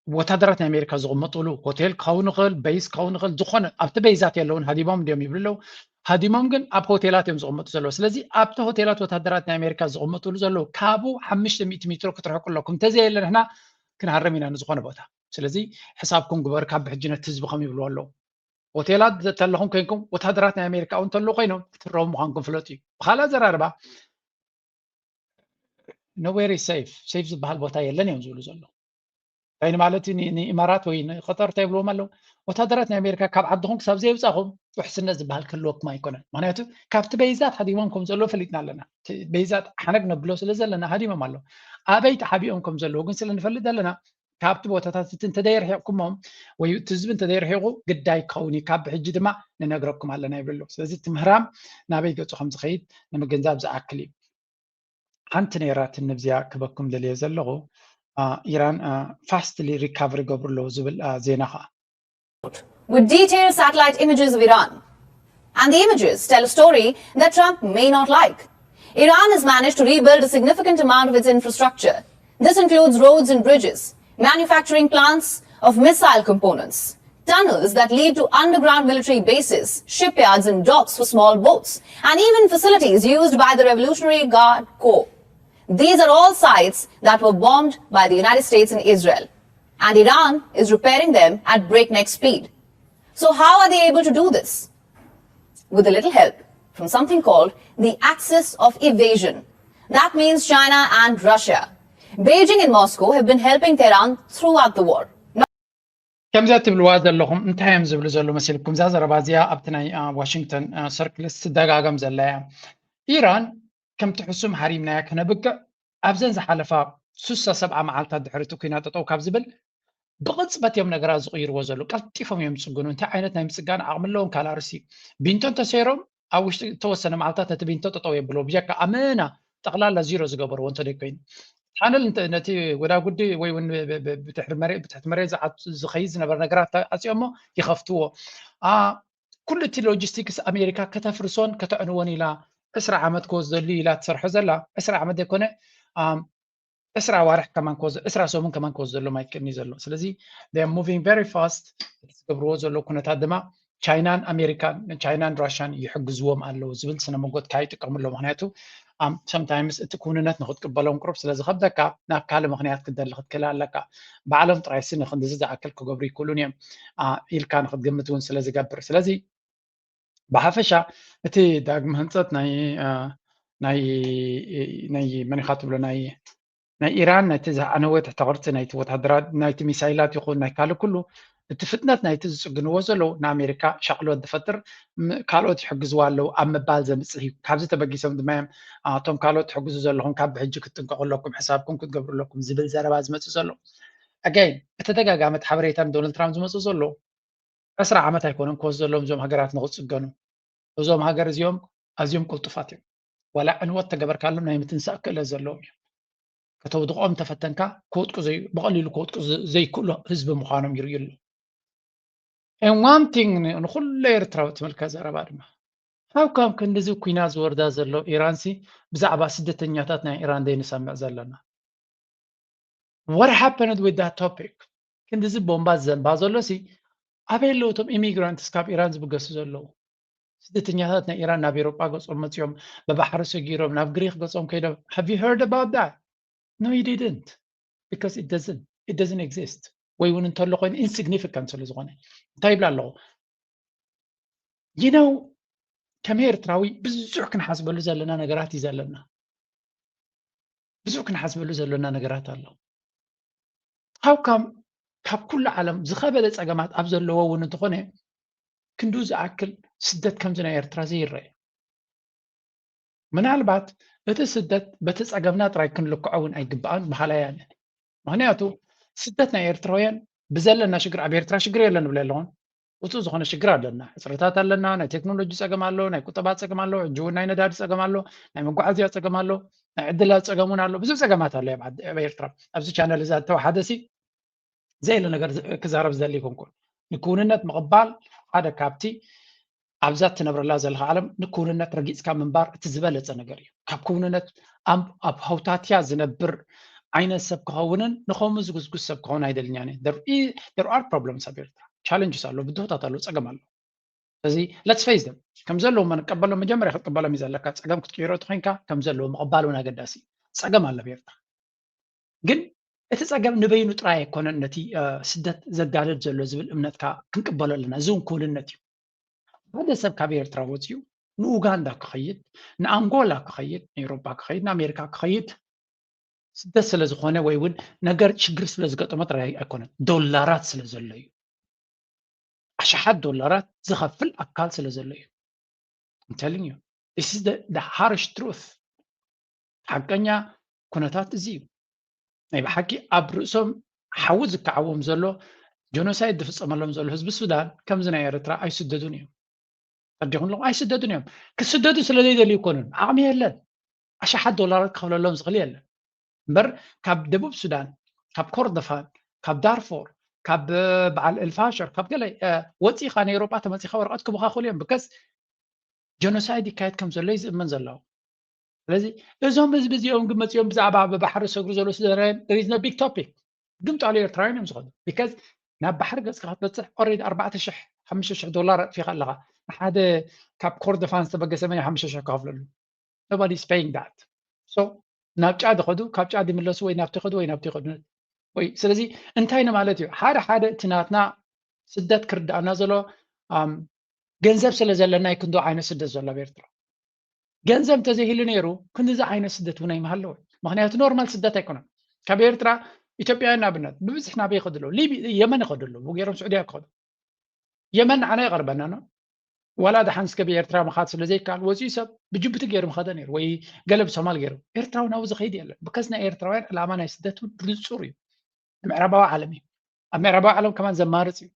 ወታደራት ናይ ኣሜሪካ ዝቕመጥሉ ሆቴል ክኸውን ይኽእል፣ በይስ ክኸውን ይኽእል፣ ዝኾነ ኣብቲ በይዛት የለውን ሃዲሞም እንዲዮም ይብሉ ኣለዉ። ሃዲሞም ግን ኣብ ሆቴላት እዮም ዝቕመጡ ዘለዉ። ስለዚ ኣብቲ ሆቴላት ወታደራት ናይ ኣሜሪካ ዝቕመጥሉ ዘለዉ ካብኡ ሓሙሽተ ሚእቲ ሜትሮ ክትርሕቁ ኣለኩም። እንተዘየለ ንሕና ክንሃርም ኢና ንዝኾነ ቦታ። ስለዚ ሕሳብኩም ግበር ካብ ብሕጂ ነቲ ህዝቢ ከም ይብልዎ ኣለዉ። ሆቴላት ተለኹም ኮይንኩም ወታደራት ናይ ኣሜሪካ እውን ተለዉ ኮይኖም ክትረሙ ምዃንኩም ፍለጡ እዩ። ብኻልእ ኣዘራርባ nowhere is safe፣ ሴፍ ዝበሃል ቦታ የለን እዮም ዝብሉ ዘለዉ። እንታይ ማለት እዩ? ንኢማራት ወይ ንቀጠር እንታይ ይብልዎም ኣለዉ? ወታደራት ናይ ኣሜሪካ ካብ ዓድኹም ክሳብ ዘየውፃኹም ውሕስነት ዝበሃል ክህልወኩም ኣይኮነን። ምክንያቱ ካብቲ በይዛት ሃዲሞም ከም ዘለዉ ፈሊጥና ኣለና። በይዛት ሓነግ ነብሎ ስለ ዘለና ሃዲሞም ኣለዉ። ኣበይ ተሓቢኦም ከም ዘለዉ ግን ስለ ንፈልጥ ዘለና ካብቲ ቦታታት እቲ እንተደይርሒቕኩሞም ወይ እቲ ህዝቢ እንተደይርሒቑ ግዳይ ክኸውን እዩ። ካብ ብሕጂ ድማ ንነግረኩም ኣለና ይብሉ ኣለዉ። ስለዚ እቲ ምህራም ናበይ ገፁ ከም ዝኸይድ ንምግንዛብ ዝኣክል እዩ። ሓንቲ ነይራ ትንብዚያ ክበኩም ደልየ ዘለኹ፣ ኢራን ፋስትሊ ሪካቨሪ ገብሩ ኣለዉ ዝብል ዜና ኸዓ። With detailed satellite images of Iran. And the images tell a story that Trump may not like. Iran has managed to rebuild a significant amount of its infrastructure. This includes roads and bridges, manufacturing plants of missile components, tunnels that lead to underground military bases, shipyards and docks for small boats, and even facilities used by the Revolutionary Guard Corps. These are all sites that were bombed by the United States and Israel. And Iran is repairing them at breakneck speed. So how are they able to do this? With a little help from something called the axis of evasion. That means China and Russia. Beijing and Moscow have been helping Tehran throughout the war. ከምዚኣ ትብልዋ ዘለኹም እንታይ እዮም ዝብሉ ዘለዉ መሲልኩም? እዛ ዘረባ እዚኣ ኣብቲ ናይ ዋሽንግተን ሰርክልስ ትደጋገም ዘላ እያ። ኢራን ከምቲ ሕሱም ሃሪምናያ ክነብቅዕ ኣብዘን ዝሓለፋ ሱሳ ሰብዓ መዓልታት ድሕሪ እቲ ኩናት ጠጠው ካብ ዝብል ብቕፅበት እዮም ነገራት ዝቕይርዎ ዘለዉ። ቀልጢፎም እዮም ዝፅግኑ። እንታይ ዓይነት ናይ ምፅጋን ዓቕሚ ኣለዎም? ካልኣርሲ ቢንቶ እንተሰይሮም ኣብ ውሽጢ እተወሰነ መዓልታት ነቲ ቢንቶ ጠጠው የብልዎ። ብጀካ ኣመና ጠቕላላ ዚሮ ዝገበርዎ እንተደይ ኮይኑ ሓነል ነቲ ጎዳጉዲ ወይ እውን ብትሕቲ መሬት ዝኸይድ ዝነበረ ነገራት ኣፅኦሞ ይኸፍትዎ። ኩሉ እቲ ሎጂስቲክስ ኣሜሪካ ከተፍርሶን ከተዕንዎን ኢላ ዕስራ ዓመት ክወስደሉ ኢላ ትሰርሖ ዘላ ዕስራ ዓመት ዘይኮነ ዕስራ ኣዋርሕ ከማን ክወስደ ዕስራ ሰሙን ከማን ክወስደሎም ኣይክእልን እዩ ዘሎ። ስለዚ ሙቪንግ ቨሪ ፋስት እቲ ዝገብርዎ ዘለዉ ኩነታት ድማ ቻይናን ኣሜሪካን ቻይናን ራሽያን ይሕግዝዎም ኣለዉ ዝብል ስነ መጎት ካይጥቀሙ ኣለዉ። ምክንያቱ sometimes እቲ ክውንነት ንክትቅበሎም ቅሩብ ስለ ዝኸብደካ ናብ ካልእ ምክንያት ክትደሊ ክትክእል ኣለካ። ባዕሎም ጥራይሲ ንክንድዚ ዝኣክል ክገብሩ ይክእሉን እዮም ኢልካ ንክትግምት እውን ስለ ዝገብር። ስለዚ ብሓፈሻ እቲ ዳግመ ህንፀት ናይ ናይ ናይ መን ኢኻ ትብሎ ናይ ናይ ኢራን ናይቲ ዝዓነወ ትሕተ ቅርፂ ናይቲ ወታደራት ናይቲ ሚሳይላት ይኹን ናይ ካልእ ኩሉ እቲ ፍጥነት ናይቲ ዝፅግንዎ ዘለዉ ንኣሜሪካ ሻቕሎት ዝፈጥር ካልኦት ይሕግዝዋ ኣለዉ ኣብ ምባል ዘምፅእ እዩ። ካብዚ ተበጊሶም ድማ እዮም እቶም ካልኦት ትሕግዙ ዘለኹም ካብ ብሕጂ ክትጥንቀቑ ኣለኩም፣ ሕሳብኩም ክትገብሩ ኣለኩም ዝብል ዘረባ ዝመፅእ ዘሎ። ኣጋይን ብተደጋጋሚ እቲ ሓበሬታ ንዶናልድ ትራምፕ ዝመፅእ ዘሎ ዕስራ ዓመት ኣይኮነን ክወስድ ዘለዎም እዞም ሃገራት ንክፅገኑ። እዞም ሃገር እዚኦም ኣዝዮም ቅልጡፋት እዮም። ዋላ ዕንወት ተገበርካሎም ናይ ምትንሳእ ክእለት ዘለዎም እዮም። ከተውድቖም ተፈተንካ ክወድቁ ብቐሊሉ ክወድቁ ዘይክእሉ ህዝቢ ምዃኖም ይርእዩ ኣለዉ። And one thing ንኩሉ ኤርትራዊ ትምልከት ዘረባ ድማ how come ክንድዚ ኩናት ዝወርዳ ዘሎ ኢራንሲ ብዛዕባ ስደተኛታት ናይ ኢራን ዘይንሰምዕ ዘለና? What happened with that topic? ክንድዚ ቦምባ ዘንባ ዘሎ ሲ ኣበይ ኣለዉ እቶም ኢሚግራንትስ ካብ ኢራን ዝብገሱ ዘለዉ? ስደተኛታት ናይ ኢራን ናብ ኤሮጳ ገጾም መጺኦም ብባሕሪ ሰጊሮም ናብ ግሪክ ገጾም ከይዶም have you heard about that? No, you didn't, because it doesn't it doesn't exist. ወይ እውን እንተሎ ኮይኑ ኢንሲግኒፊካንት ስለ ዝኾነ እንታይ ይብላ ኣለኹ? You know, ከም ኤርትራዊ ብዙሕ ክንሓስበሉ ዘለና ነገራት እዩ ዘለና። ብዙሕ ክንሓስበሉ ዘሎና ነገራት ኣሎ። How come ካብ ኩሉ ዓለም ዝኸበደ ጸገማት ኣብ ዘለዎ እውን እንተኾነ ክንዱ ዝኣክል ስደት ከምዚ ናይ ኤርትራ ዘይረአ? ምናልባት እቲ ስደት በቲ ጸገምና ጥራይ ክንልክዖ እውን ኣይግባኣን በሃላይ ኣነ። ምኽንያቱ ስደት ናይ ኤርትራውያን ብዘለና ሽግር ኣብ ኤርትራ ሽግር የለን ንብል ኣለኹን። ውፁእ ዝኾነ ሽግር ኣለና። ሕፅረታት ኣለና። ናይ ቴክኖሎጂ ጸገም ኣሎ፣ ናይ ቁጠባ ጸገም ኣሎ፣ ሕጂ እውን ናይ ነዳዲ ጸገም ኣሎ፣ ናይ መጓዓዝያ ጸገም ኣሎ፣ ናይ ዕድላት ጸገም እውን ኣሎ። ብዙሕ ጸገማት ኣሎ ኣብ ኤርትራ። ኣብዚ ቻነል እዚ ኣተወሓደ ሲ ዘየለ ነገር ክዛረብ ዝደሊ ይኮንኩን። ንክውንነት ምቕባል ሓደ ካብቲ ኣብዛ ትነብረላ ዘለካ ዓለም ንክውንነት ረጊፅካ ምንባር እቲ ዝበለፀ ነገር እዩ። ካብ ክውንነት ኣብ ሃውታትያ ዝነብር ዓይነት ሰብ ክኸውንን ንኸምኡ ዝጉስጉስ ሰብ ክኸውን ኣይደልኛን። There are problems ኣብ ኤርትራ፣ ቻለንጅስ ኣሎ፣ ብድሆታት ኣሎ፣ ፀገም ኣሎ። ስለዚ let's face them ከም ዘለዎም ንቀበሎም። መጀመርያ ክትቀበሎም እዩ ዘለካ። ፀገም ክትቅይሮ እቲ ኮይንካ ከም ዘለዎ ምቕባል እውን ኣገዳሲ። ፀገም ኣሎ ኣብ ኤርትራ፣ ግን እቲ ፀገም ንበይኑ ጥራይ ኣይኮነን ነቲ ስደት ዘጋድድ ዘሎ ዝብል እምነትካ ክንቅበሎ ኣለና። እዚ እውን ክውንነት እዩ። ሓደ ሰብ ካብ ኤርትራ ወፂኡ ንኡጋንዳ ክኸይድ፣ ንኣንጎላ ክኸይድ፣ ንኤውሮጳ ክኸይድ፣ ንኣሜሪካ ክኸይድ ስደት ስለ ዝኾነ ወይ እውን ነገር ሽግር ስለ ዝገጠሞ ጥራይ ኣይኮነን፣ ዶላራት ስለ ዘሎ እዩ። ኣሽሓት ዶላራት ዝኸፍል ኣካል ስለ ዘሎ እዩ። I'm telling you, this is the harsh truth። ሓቀኛ ኩነታት እዚ እዩ። ናይ ብሓቂ ኣብ ርእሶም ሓዊ ዝከዓዎም ዘሎ፣ ጀኖሳይድ ዝፍፀመሎም ዘሎ ህዝቢ ሱዳን ከምዚ ናይ ኤርትራ ኣይስደዱን እዮም። ተረዲኹም ኣለኹም? ኣይስደዱን እዮም። ክስደዱ ስለ ዘይደልዩ ኣይኮኑን፣ ዓቕሚ የለን። ኣሽሓት ዶላራት ክኸፍለሎም ዝኽእል የለን። እምበር ካብ ደቡብ ሱዳን፣ ካብ ኮርዶፋን፣ ካብ ዳርፎር፣ ካብ በዓል ኤልፋሸር፣ ካብ ገለ ወፂኻ ንኤውሮጳ ተመፂኻ ወረቐት ክቡኻ ክኽእሉ እዮም። ብከስ ጀኖሳይድ ይካየድ ከም ዘሎ እዩ ዝእመን ዘለዉ። ስለዚ እዞም ህዝቢ እዚኦም ግን መፂኦም ብዛዕባ ብባሕሪ ዝሰግሩ ዘለዉ ሱዳናውያን there is no big topic። ግን ጣሉ ኤርትራውያን እዮም ዝኾኑ። ቢካዝ ናብ ባሕሪ ገፅካ ክትበፅሕ ኦልሬዲ ኣርባዕተ ሽሕ ሓሙሽተ ሽሕ ዶላር ኣጥፊኻ ኣለኻ። ንሓደ ካብ ኮርዶፋን ዝተበገሰ መን ሓሙሽተ ሽሕ ክኸፍለሉ? Nobody is paying that። So ናብ ጫድ ይኸዱ፣ ካብ ጫድ ይምለሱ ወይ ናብቲ ይኸዱ ወይ ናብቲ ይኸዱ። ወይ ስለዚ እንታይ ንማለት እዩ? ሓደ ሓደ እቲ ናትና ስደት ክርዳእና ዘሎ ገንዘብ ስለ ዘለና እዩ ክንዶ ዓይነት ስደት ዘሎ ኣብ ኤርትራ። ገንዘብ እንተዘይህሉ ነይሩ ክንዲዚ ዓይነት ስደት እውን ኣይምሃለወ። ምክንያቱ ኖርማል ስደት ኣይኮነን። ካብ ኤርትራ ኢትዮጵያውያን ንኣብነት ብብዝሒ ናበይ ይኸዱ ኣለዉ? ሊቢ የመን ይኸዱ ኣለዉ፣ ገይሮም ስዑድያ ክኸዱ። የመን ንዓና ይቐርበና ነው። ዋላ ደሓን እስከ ብኤርትራ ምኻድ ስለ ዘይከኣል ወፂኡ ሰብ ብጅቡቲ ገይሩ ምኸደ ነይሩ ወይ ገለ ብሶማል ገይሩ። ኤርትራዊ ናብኡ ዝኸይድ የለን። ብከስ ናይ ኤርትራውያን ዕላማ ናይ ስደት እውን ንፁር እዩ። ምዕራባዊ ዓለም እዩ። ኣብ ምዕራባዊ ዓለም ከማን ዘማርፅ እዩ።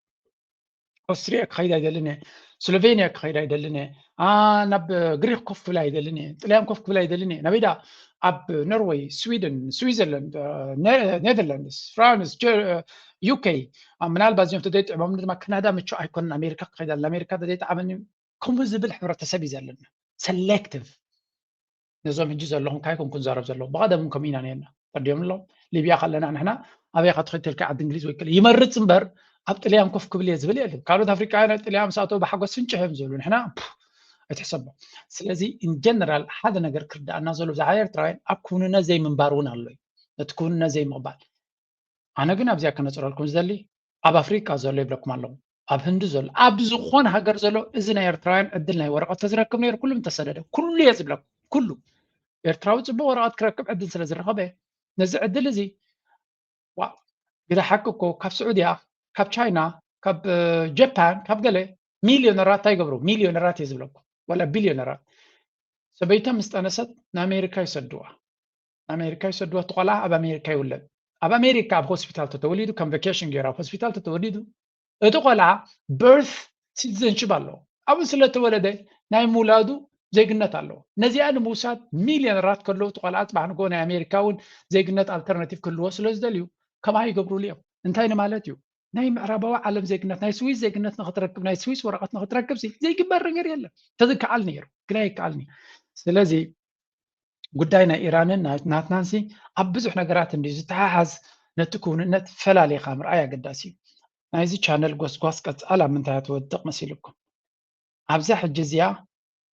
ኦስትሪያ ክኸይድ ኣይደልን እየ፣ ስሎቬንያ ክኸይድ ኣይደልን እየ፣ ናብ ግሪክ ኮፍ ክብል ኣይደልን እየ፣ ጥልያን ኮፍ ክብል ኣይደልን እየ። ናበይ ደኣ? ኣብ ኖርወይ፣ ስዊድን፣ ስዊዘርላንድ፣ ኔዘርላንድስ፣ ፍራንስ፣ ዩኬ። ምናልባት እዚኦም ተዘይጥዕሞም ድማ ካናዳ ምቹ ኣይኮነን፣ ኣሜሪካ ክኸይድ ኣለ፣ ኣሜሪካ ተዘይጠዓመኒ። ከምኡ ዝብል ሕብረተሰብ እዩ ዘለና። ሰሌክቲቭ ነዞም ሕጂ ዘለኹም ካይኮን ክንዛረብ ዘለዎ ብቐደም እውን ከምኡ ኢና ነርና። ተርዲዮም ኣለኹም። ሊብያ ከለና ንሕና ኣበይ ኢኻ ትኸይድ ተልካ ዓዲ እንግሊዝ ወይ ከለ ይመርጽ እምበር ኣብ ጥልያን ኮፍ ክብል እየ ዝብል የለን። ካልኦት ኣፍሪቃውያን ኣብ ጥልያን ምስ ኣተው ብሓጎስ ፍንጭሕ እዮም ዝብሉ፣ ንሕና ኣይትሕሰቦ። ስለዚ ኢን ጀነራል ሓደ ነገር ክርዳኣና ዘሎ ብዛዕባ ኤርትራውያን ኣብ ክውንነት ዘይምንባር እውን ኣሎ እዩ። ነቲ ክውንነት ዘይምቕባል። ኣነ ግን ኣብዚኣ ክነፅረልኩም ዝደሊ ኣብ ኣፍሪቃ ዘሎ ይብለኩም ኣለኹ፣ ኣብ ህንዲ ዘሎ፣ ኣብ ዝኾነ ሃገር ዘሎ እዚ ናይ ኤርትራውያን ዕድል ናይ ወረቐት ተዝረክብ ነይሩ ኩሉ ምተሰደደ። ኩሉ እየ ዝብለኩም፣ ኩሉ ኤርትራዊ ፅቡቅ ወረቐት ክረክብ ዕድል ስለ ዝረኸበ ነዚ ዕድል እዚ ዋ ግዳ ሓቂ እኮ ካብ ስዑድያ ካብ ቻይና ካብ ጃፓን ካብ ገለ ሚልዮነራት እንታይ ይገብሩ? ሚልዮነራት እየ ዝብለኩም፣ ዋላ ቢልዮነራት። ሰበይቶም ምስ ጠነሰት ንኣሜሪካ ይሰድዋ። ኣሜሪካ ይሰድዋ። እቲ ቆልዓ ኣብ ኣሜሪካ ይውለድ። ኣብ ኣሜሪካ ኣብ ሆስፒታል ተተወሊዱ ከም ቫኬሽን ገይሩ ኣብ ሆስፒታል ተተወሊዱ እቲ ቆልዓ በርት ሲቲዘንሽፕ ኣለዎ። ኣብኡ ስለተወለደ ናይ ምውላዱ ዜግነት ኣለዎ። ነዚኣ ንምውሳድ ሚልዮነራት ከለዉ እቲ ቆልዓ ፅባሕ ንግሆ ናይ ኣሜሪካ እውን ዜግነት ኣልተርናቲቭ ክህልዎ ስለ ዝደልዩ ከምኣ ይገብሩሉ እዮም። እንታይ ንማለት እዩ? ናይ ምዕራባዊ ዓለም ዜግነት ናይ ስዊስ ዜግነት ንክትረክብ ናይ ስዊስ ወረቐት ንክትረክብ ሲ ዘይግበር ነገር የለን። ተዝከኣል ነይሩ ግን ኣይከኣልን እዩ። ስለዚ ጉዳይ ናይ ኢራንን ናትናን ሲ ኣብ ብዙሕ ነገራት እንድዩ ዝተሓሓዝ። ነቲ ክውንነት ፈላሊኻ ምርኣይ ኣገዳሲ እዩ። ናይዚ ቻነል ጎስጓስ ቀፃል ኣብ ምንታይ ትወድቕ መሲልኩም? ኣብዛ ሕጂ እዚኣ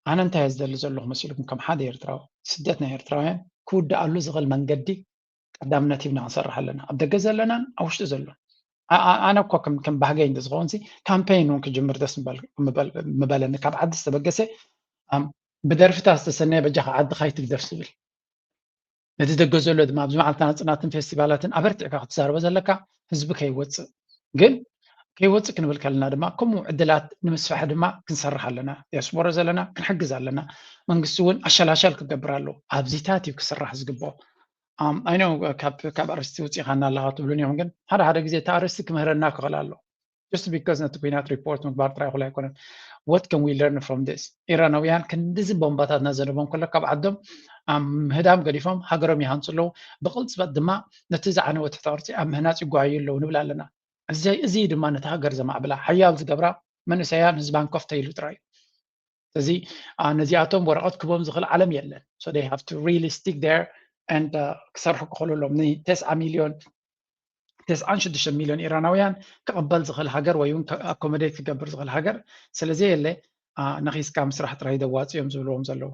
ኣነ እንታይ እየ ዝደሊ ዘለኹ መሲልኩም? ከም ሓደ ኤርትራዊ ስደት ናይ ኤርትራውያን ክውድኣሉ ዝኽእል መንገዲ ቀዳምነት ሂብና ክንሰርሕ ኣለና። ኣብ ደገ ዘለናን ኣብ ውሽጢ ዘሎ ኣነ እኮ ከም ባህገይ እንተዝኸውን ካምፔይን እውን ክጅምር ደስ ምበለኒ። ካብ ዓዲ ዝተበገሰ ብደርፍታት ዝተሰነየ በጃኻ ዓድኻ ኣይትግደፍ ዝብል ነቲ ደገ ዘሎ ድማ ኣብዚ መዓልቲ ናጽናትን ፌስቲቫላትን ኣበርቲዕካ ክትዛረቦ ዘለካ ህዝቢ ከይወፅእ። ግን ከይወፅእ ክንብል ከለና ድማ ከምኡ ዕድላት ንምስፋሕ ድማ ክንሰርሕ ኣለና። ዲያስፖራ ዘለና ክንሕግዝ ኣለና። መንግስቲ እውን ኣሸላሸል ክገብር ኣለዎ። ኣብዚታት እዩ ክስራሕ ዝግብኦ። ኣይ ኖ ካብ ኣርእስቲ ውፅኢኻ እናለኻ ትብሉን እዮም። ግን ሓደ ሓደ ግዜ እቲ ኣርእስቲ ክምህረና ክኽእል ኣሎ። Just because ነቲ ኩናት ሪፖርት ምግባር ጥራይ ይኹል ኣይኮነን። What can we learn from this? ኢራናውያን ክንድዚ ቦምባታት እናዘነበም ከሎ ካብ ዓዶም ኣብ ምህዳም ገዲፎም ሃገሮም ይሃንፁ ኣለዉ። ብቕልፅበት ድማ ነቲ ዝዓነወ ትሕተ ቅርፂ ኣብ ምህናፅ ይጓዩ ኣለዉ ንብል ኣለና። እዚ ድማ ነቲ ሃገር ዘማዕብላ ሓያል ዝገብራ መንእሰያን ህዝባን ኮፍ ተይሉ ጥራይ እዩ። እዚ ነዚኣቶም ወረቐት ክቦም ዝኽእል ዓለም የለን። So they have to really stick there and ክሰርሑ ክኽእሉ ኣለዎም። ንተስዓ ሚልዮን ተስዓን ሽዱሽተ ሚልዮን ኢራናውያን ክቕበል ዝኽእል ሃገር ወይ እውን ኣኮሞዴት ክገብር ዝኽእል ሃገር ስለዘየለ ነኺስካ ምስራሕ ጥራይ ዘዋፅኦም ዝብልዎም ዘለዉ።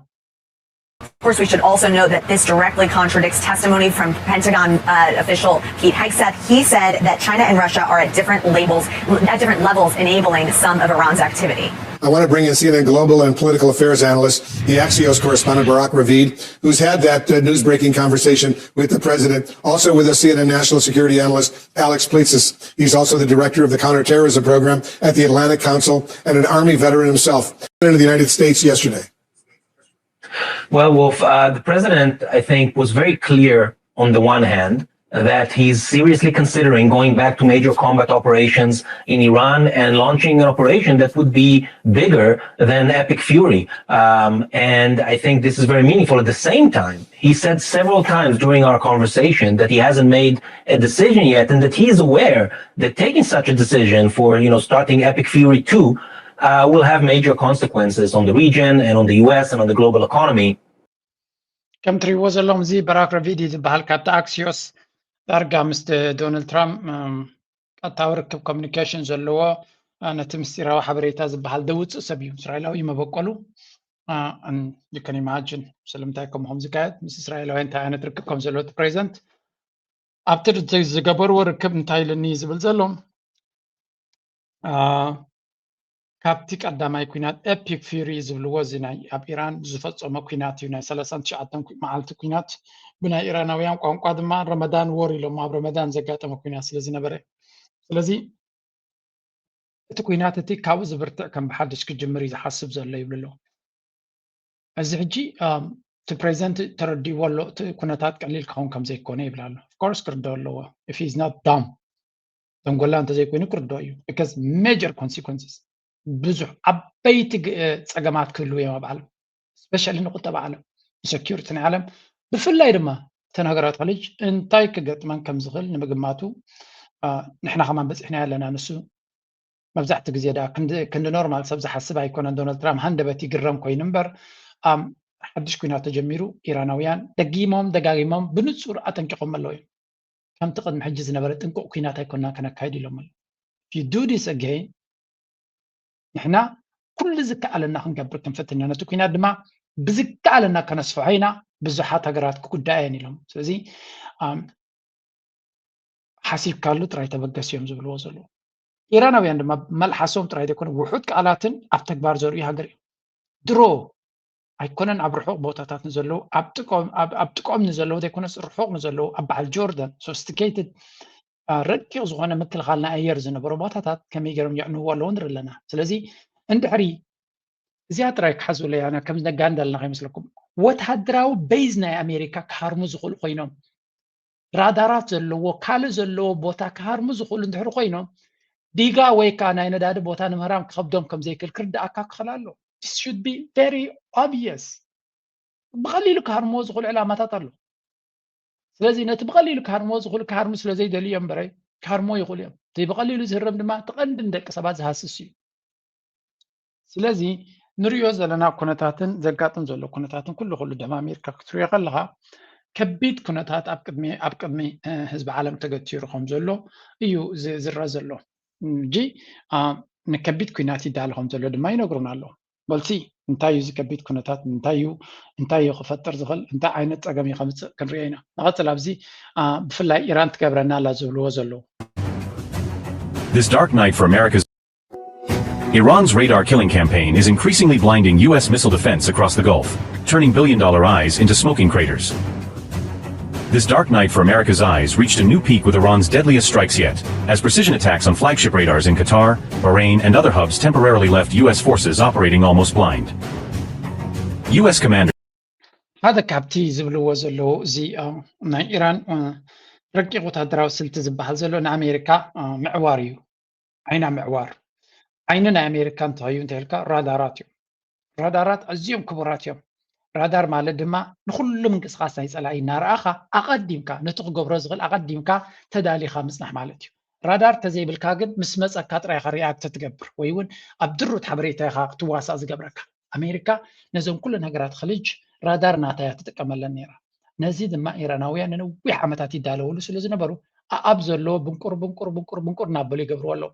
Of course, we should also know that this directly contradicts testimony from Pentagon uh, official Pete Hegseth. He said that China and Russia are at different labels, at different levels, enabling some of Iran's activity. I want to bring in C N N Global and political affairs analyst, the Axios correspondent Barak Ravid, who's had that uh, news breaking conversation with the president. Also with us, C N N national security analyst Alex Plitzis. He's also the director of the counterterrorism program at the Atlantic Council and an Army veteran himself. President of the United States yesterday. Well, Wolf, uh, the president, I think, was very clear on the one hand that he's seriously considering going back to major combat operations in Iran and launching an operation that would be bigger than Epic Fury. Um, and I think this is very meaningful. At the same time, he said several times during our conversation that he hasn't made a decision yet and that he is aware that taking such a decision for, you know, starting Epic Fury two uh, will have major consequences on the region and on the U S and on the global economy. ከም ትሪእዎ ዘለኹም እዚ በራክ ረቪዲ ዝበሃል ካብቲ ኣክሲዮስ ዳርጋ ምስ ዶናልድ ትራምፕ ቀጥታዊ ርክብ ኮሚኒኬሽን ዘለዎ ነቲ ምስጢራዊ ሓበሬታ ዝበሃል ደውፅእ ሰብ እዩ። እስራኤላዊ መበቆሉ you can imagine ስለምንታይ ከምኹም ዝካየድ ምስ እስራኤላውያን እንታይ ዓይነት ርክብ ከም ዘለዎ እቲ ፕሬዚደንት ኣብቲ ዝገበርዎ ርክብ እንታይ ኢልኒ ዝብል ዘሎ ካብቲ ቀዳማይ ኩናት ኤፒክ ፊሪ ዝብልዎ እዚ ናይ ኣብ ኢራን ዝፈፀሞ ኩናት እዩ። ናይ ሰላሳን ትሽዓተን መዓልቲ ኩናት ብናይ ኢራናውያን ቋንቋ ድማ ረመዳን ወር ኢሎም ኣብ ረመዳን ዘጋጠመ ኩናት ስለዝነበረ ስለዚ እቲ ኩናት እቲ ካብኡ ዝብርትዕ ከም ብሓድሽ ክጅምር እዩ ዝሓስብ ዘሎ ይብል ኣሎ። እዚ ሕጂ እቲ ፕሬዚደንት ተረዲእዎ ኣሎ እቲ ኩነታት ቀሊል ክኸውን ከም ዘይኮነ ይብል ኣሎ። Of course ክርድኦ ኣለዎ if he's not dumb ደንጎላ እንተዘይኮይኑ ክርድኦ እዩ because major consequences ብዙሕ ዓበይቲ ፀገማት ክህልው እዮም ኣብ ዓለም especially ንቁጠባ ዓለም ንሰኪሪቲ ናይ ዓለም ብፍላይ ድማ እተን ሃገራት ኸሊጅ እንታይ ክገጥመን ከም ዝኽእል ንምግማቱ ንሕና ከማን በፂሕና ኣለና። ንሱ መብዛሕቲ ግዜ ዳ ክንዲ ኖርማል ሰብ ዝሓስብ ኣይኮነን። ዶናልድ ትራምፕ ሃንደበት ይግረም ኮይኑ እምበር ሓድሽ ኩናት ተጀሚሩ ኢራናውያን ደጊሞም ደጋጊሞም ብንፁር ኣጠንቂቖም ኣለዉ እዮም። ከምቲ ቅድሚ ሕጂ ዝነበረ ጥንቁቕ ኩናት ኣይኮና ከነካይድ ኢሎም ኣለዉ። You do this again ንሕና ኩሉ ዝከኣለና ክንገብር ክንፍትን ኢና። ነቲ ኩናት ድማ ብዝከኣለና ከነስፍሖ ኢና። ብዙሓት ሃገራት ክጉዳያ እየን ኢሎም። ስለዚ ሓሲብካሉ ጥራይ ተበገስ እዮም ዝብልዎ ዘለዉ። ኢራናውያን ድማ መልሓሶም ጥራይ ዘይኮነ ውሑድ ቃላትን ኣብ ተግባር ዘርእዩ ሃገር እዮም። ድሮ ኣይኮነን ኣብ ርሑቕ ቦታታት ንዘለዉ ኣብ ጥቆም ንዘለዉ ዘይኮነስ ርሑቕ ንዘለዉ ኣብ በዓል ጆርዳን sophisticated ረቂቕ ዝኾነ ምክልኻል ናይ ኣየር ዝነበሮ ቦታታት ከመይ ገይሮም የዕንውዎ ኣለዉ ንርኢ ኣለና። ስለዚ እንድሕሪ እዚኣ ጥራይ ክሓዝብለይ ኣነ ከም ነጋ እንዳልና ከይመስለኩም ወታደራዊ ቤዝ ናይ ኣሜሪካ ክሃርሙ ዝኽእሉ ኮይኖም ራዳራት ዘለዎ ካልእ ዘለዎ ቦታ ክሃርሙ ዝኽእሉ እንድሕሪ ኮይኖም ዲጋ ወይ ከዓ ናይ ነዳዲ ቦታ ንምህራም ክኸብዶም ከም ዘይክእል ክርድኣካ ክኽእል ኣሎ። This should be very obvious። ብቐሊሉ ክሃርምዎ ዝኽእሉ ዕላማታት ኣሎ። ስለዚ ነቲ ብቐሊሉ ክሃርምዎ ዝኽእሉ ክሃርሙ ስለ ዘይደልዩ እዮም እምበረ ክሃርምዎ ይኽእሉ እዮም። እቲ ብቐሊሉ ዝህረም ድማ እቲ ቀንዲ ንደቂ ሰባት ዝሃስስ እዩ። ስለዚ ንሪኦ ዘለና ኩነታትን ዘጋጥም ዘሎ ኩነታትን ኩሉ ኩሉ ደማሚርካ ክትሪኦ ከለኻ ከቢድ ኩነታት ኣብ ቅድሚ ኣብ ቅድሚ ህዝቢ ዓለም ተገቲሩ ከም ዘሎ እዩ ዝረአ ዘሎ። እንጂ ንከቢድ ኩናት ይዳሎ ከም ዘሎ ድማ ይነግሩና ኣለዉ። በልሲ እንታይ እዩ እዚ ከቢድ ኩነታት እንታይ እዩ እንታይ እዩ ክፈጥር ዝኽእል እንታይ ዓይነት ፀገም እዩ ከምፅእ ክንሪኦ ኢና። ንቐፅል ኣብዚ ብፍላይ ኢራን ትገብረና ኣላ ዝብልዎ ዘለዉ። This dark night for America's Iran's radar killing campaign is increasingly blinding U S missile defense across the Gulf, turning billion dollar eyes into smoking craters. This dark night for America's eyes reached a new peak with Iran's deadliest strikes yet, as precision attacks on flagship radars in Qatar, Bahrain, and other hubs temporarily left U S forces operating almost blind. U S commander ሓደ ካብቲ ዝብልዎ ዘለዉ እዚ ናይ ኢራን ረቂቕ ወታደራዊ ስልቲ ዝበሃል ዘሎ ንኣሜሪካ ምዕዋር እዩ። ዓይና ምዕዋር። ዓይኒ ናይ ኣሜሪካ እንተኸዩ እንተልካ ራዳራት እዮም። ራዳራት ኣዝዮም ክቡራት እዮም። ራዳር ማለት ድማ ንኩሉ ምንቅስቃስ ናይ ፀላኢ እናረኣኻ ኣቐዲምካ ነቲ ክገብሮ ዝኽእል ኣቐዲምካ ተዳሊኻ ምፅናሕ ማለት እዩ። ራዳር ተዘይብልካ ግን ምስ መፀካ ጥራይ ኢኻ ሪኣክት ትገብር ወይ እውን ኣብ ድሩት ሓበሬታ ኢኻ ክትዋሳእ ዝገብረካ። ኣሜሪካ ነዞም ኩለን ሃገራት ኸሊጅ ራዳር ናታ እያ ትጥቀመለን ነይራ። ነዚ ድማ ኢራናውያን ንነዊሕ ዓመታት ይዳለውሉ ስለ ዝነበሩ ኣኣብ ዘለዎ ብንቁር ብንቁር ብንቁር ብንቁር እናበሉ ይገብርዎ ኣለዉ።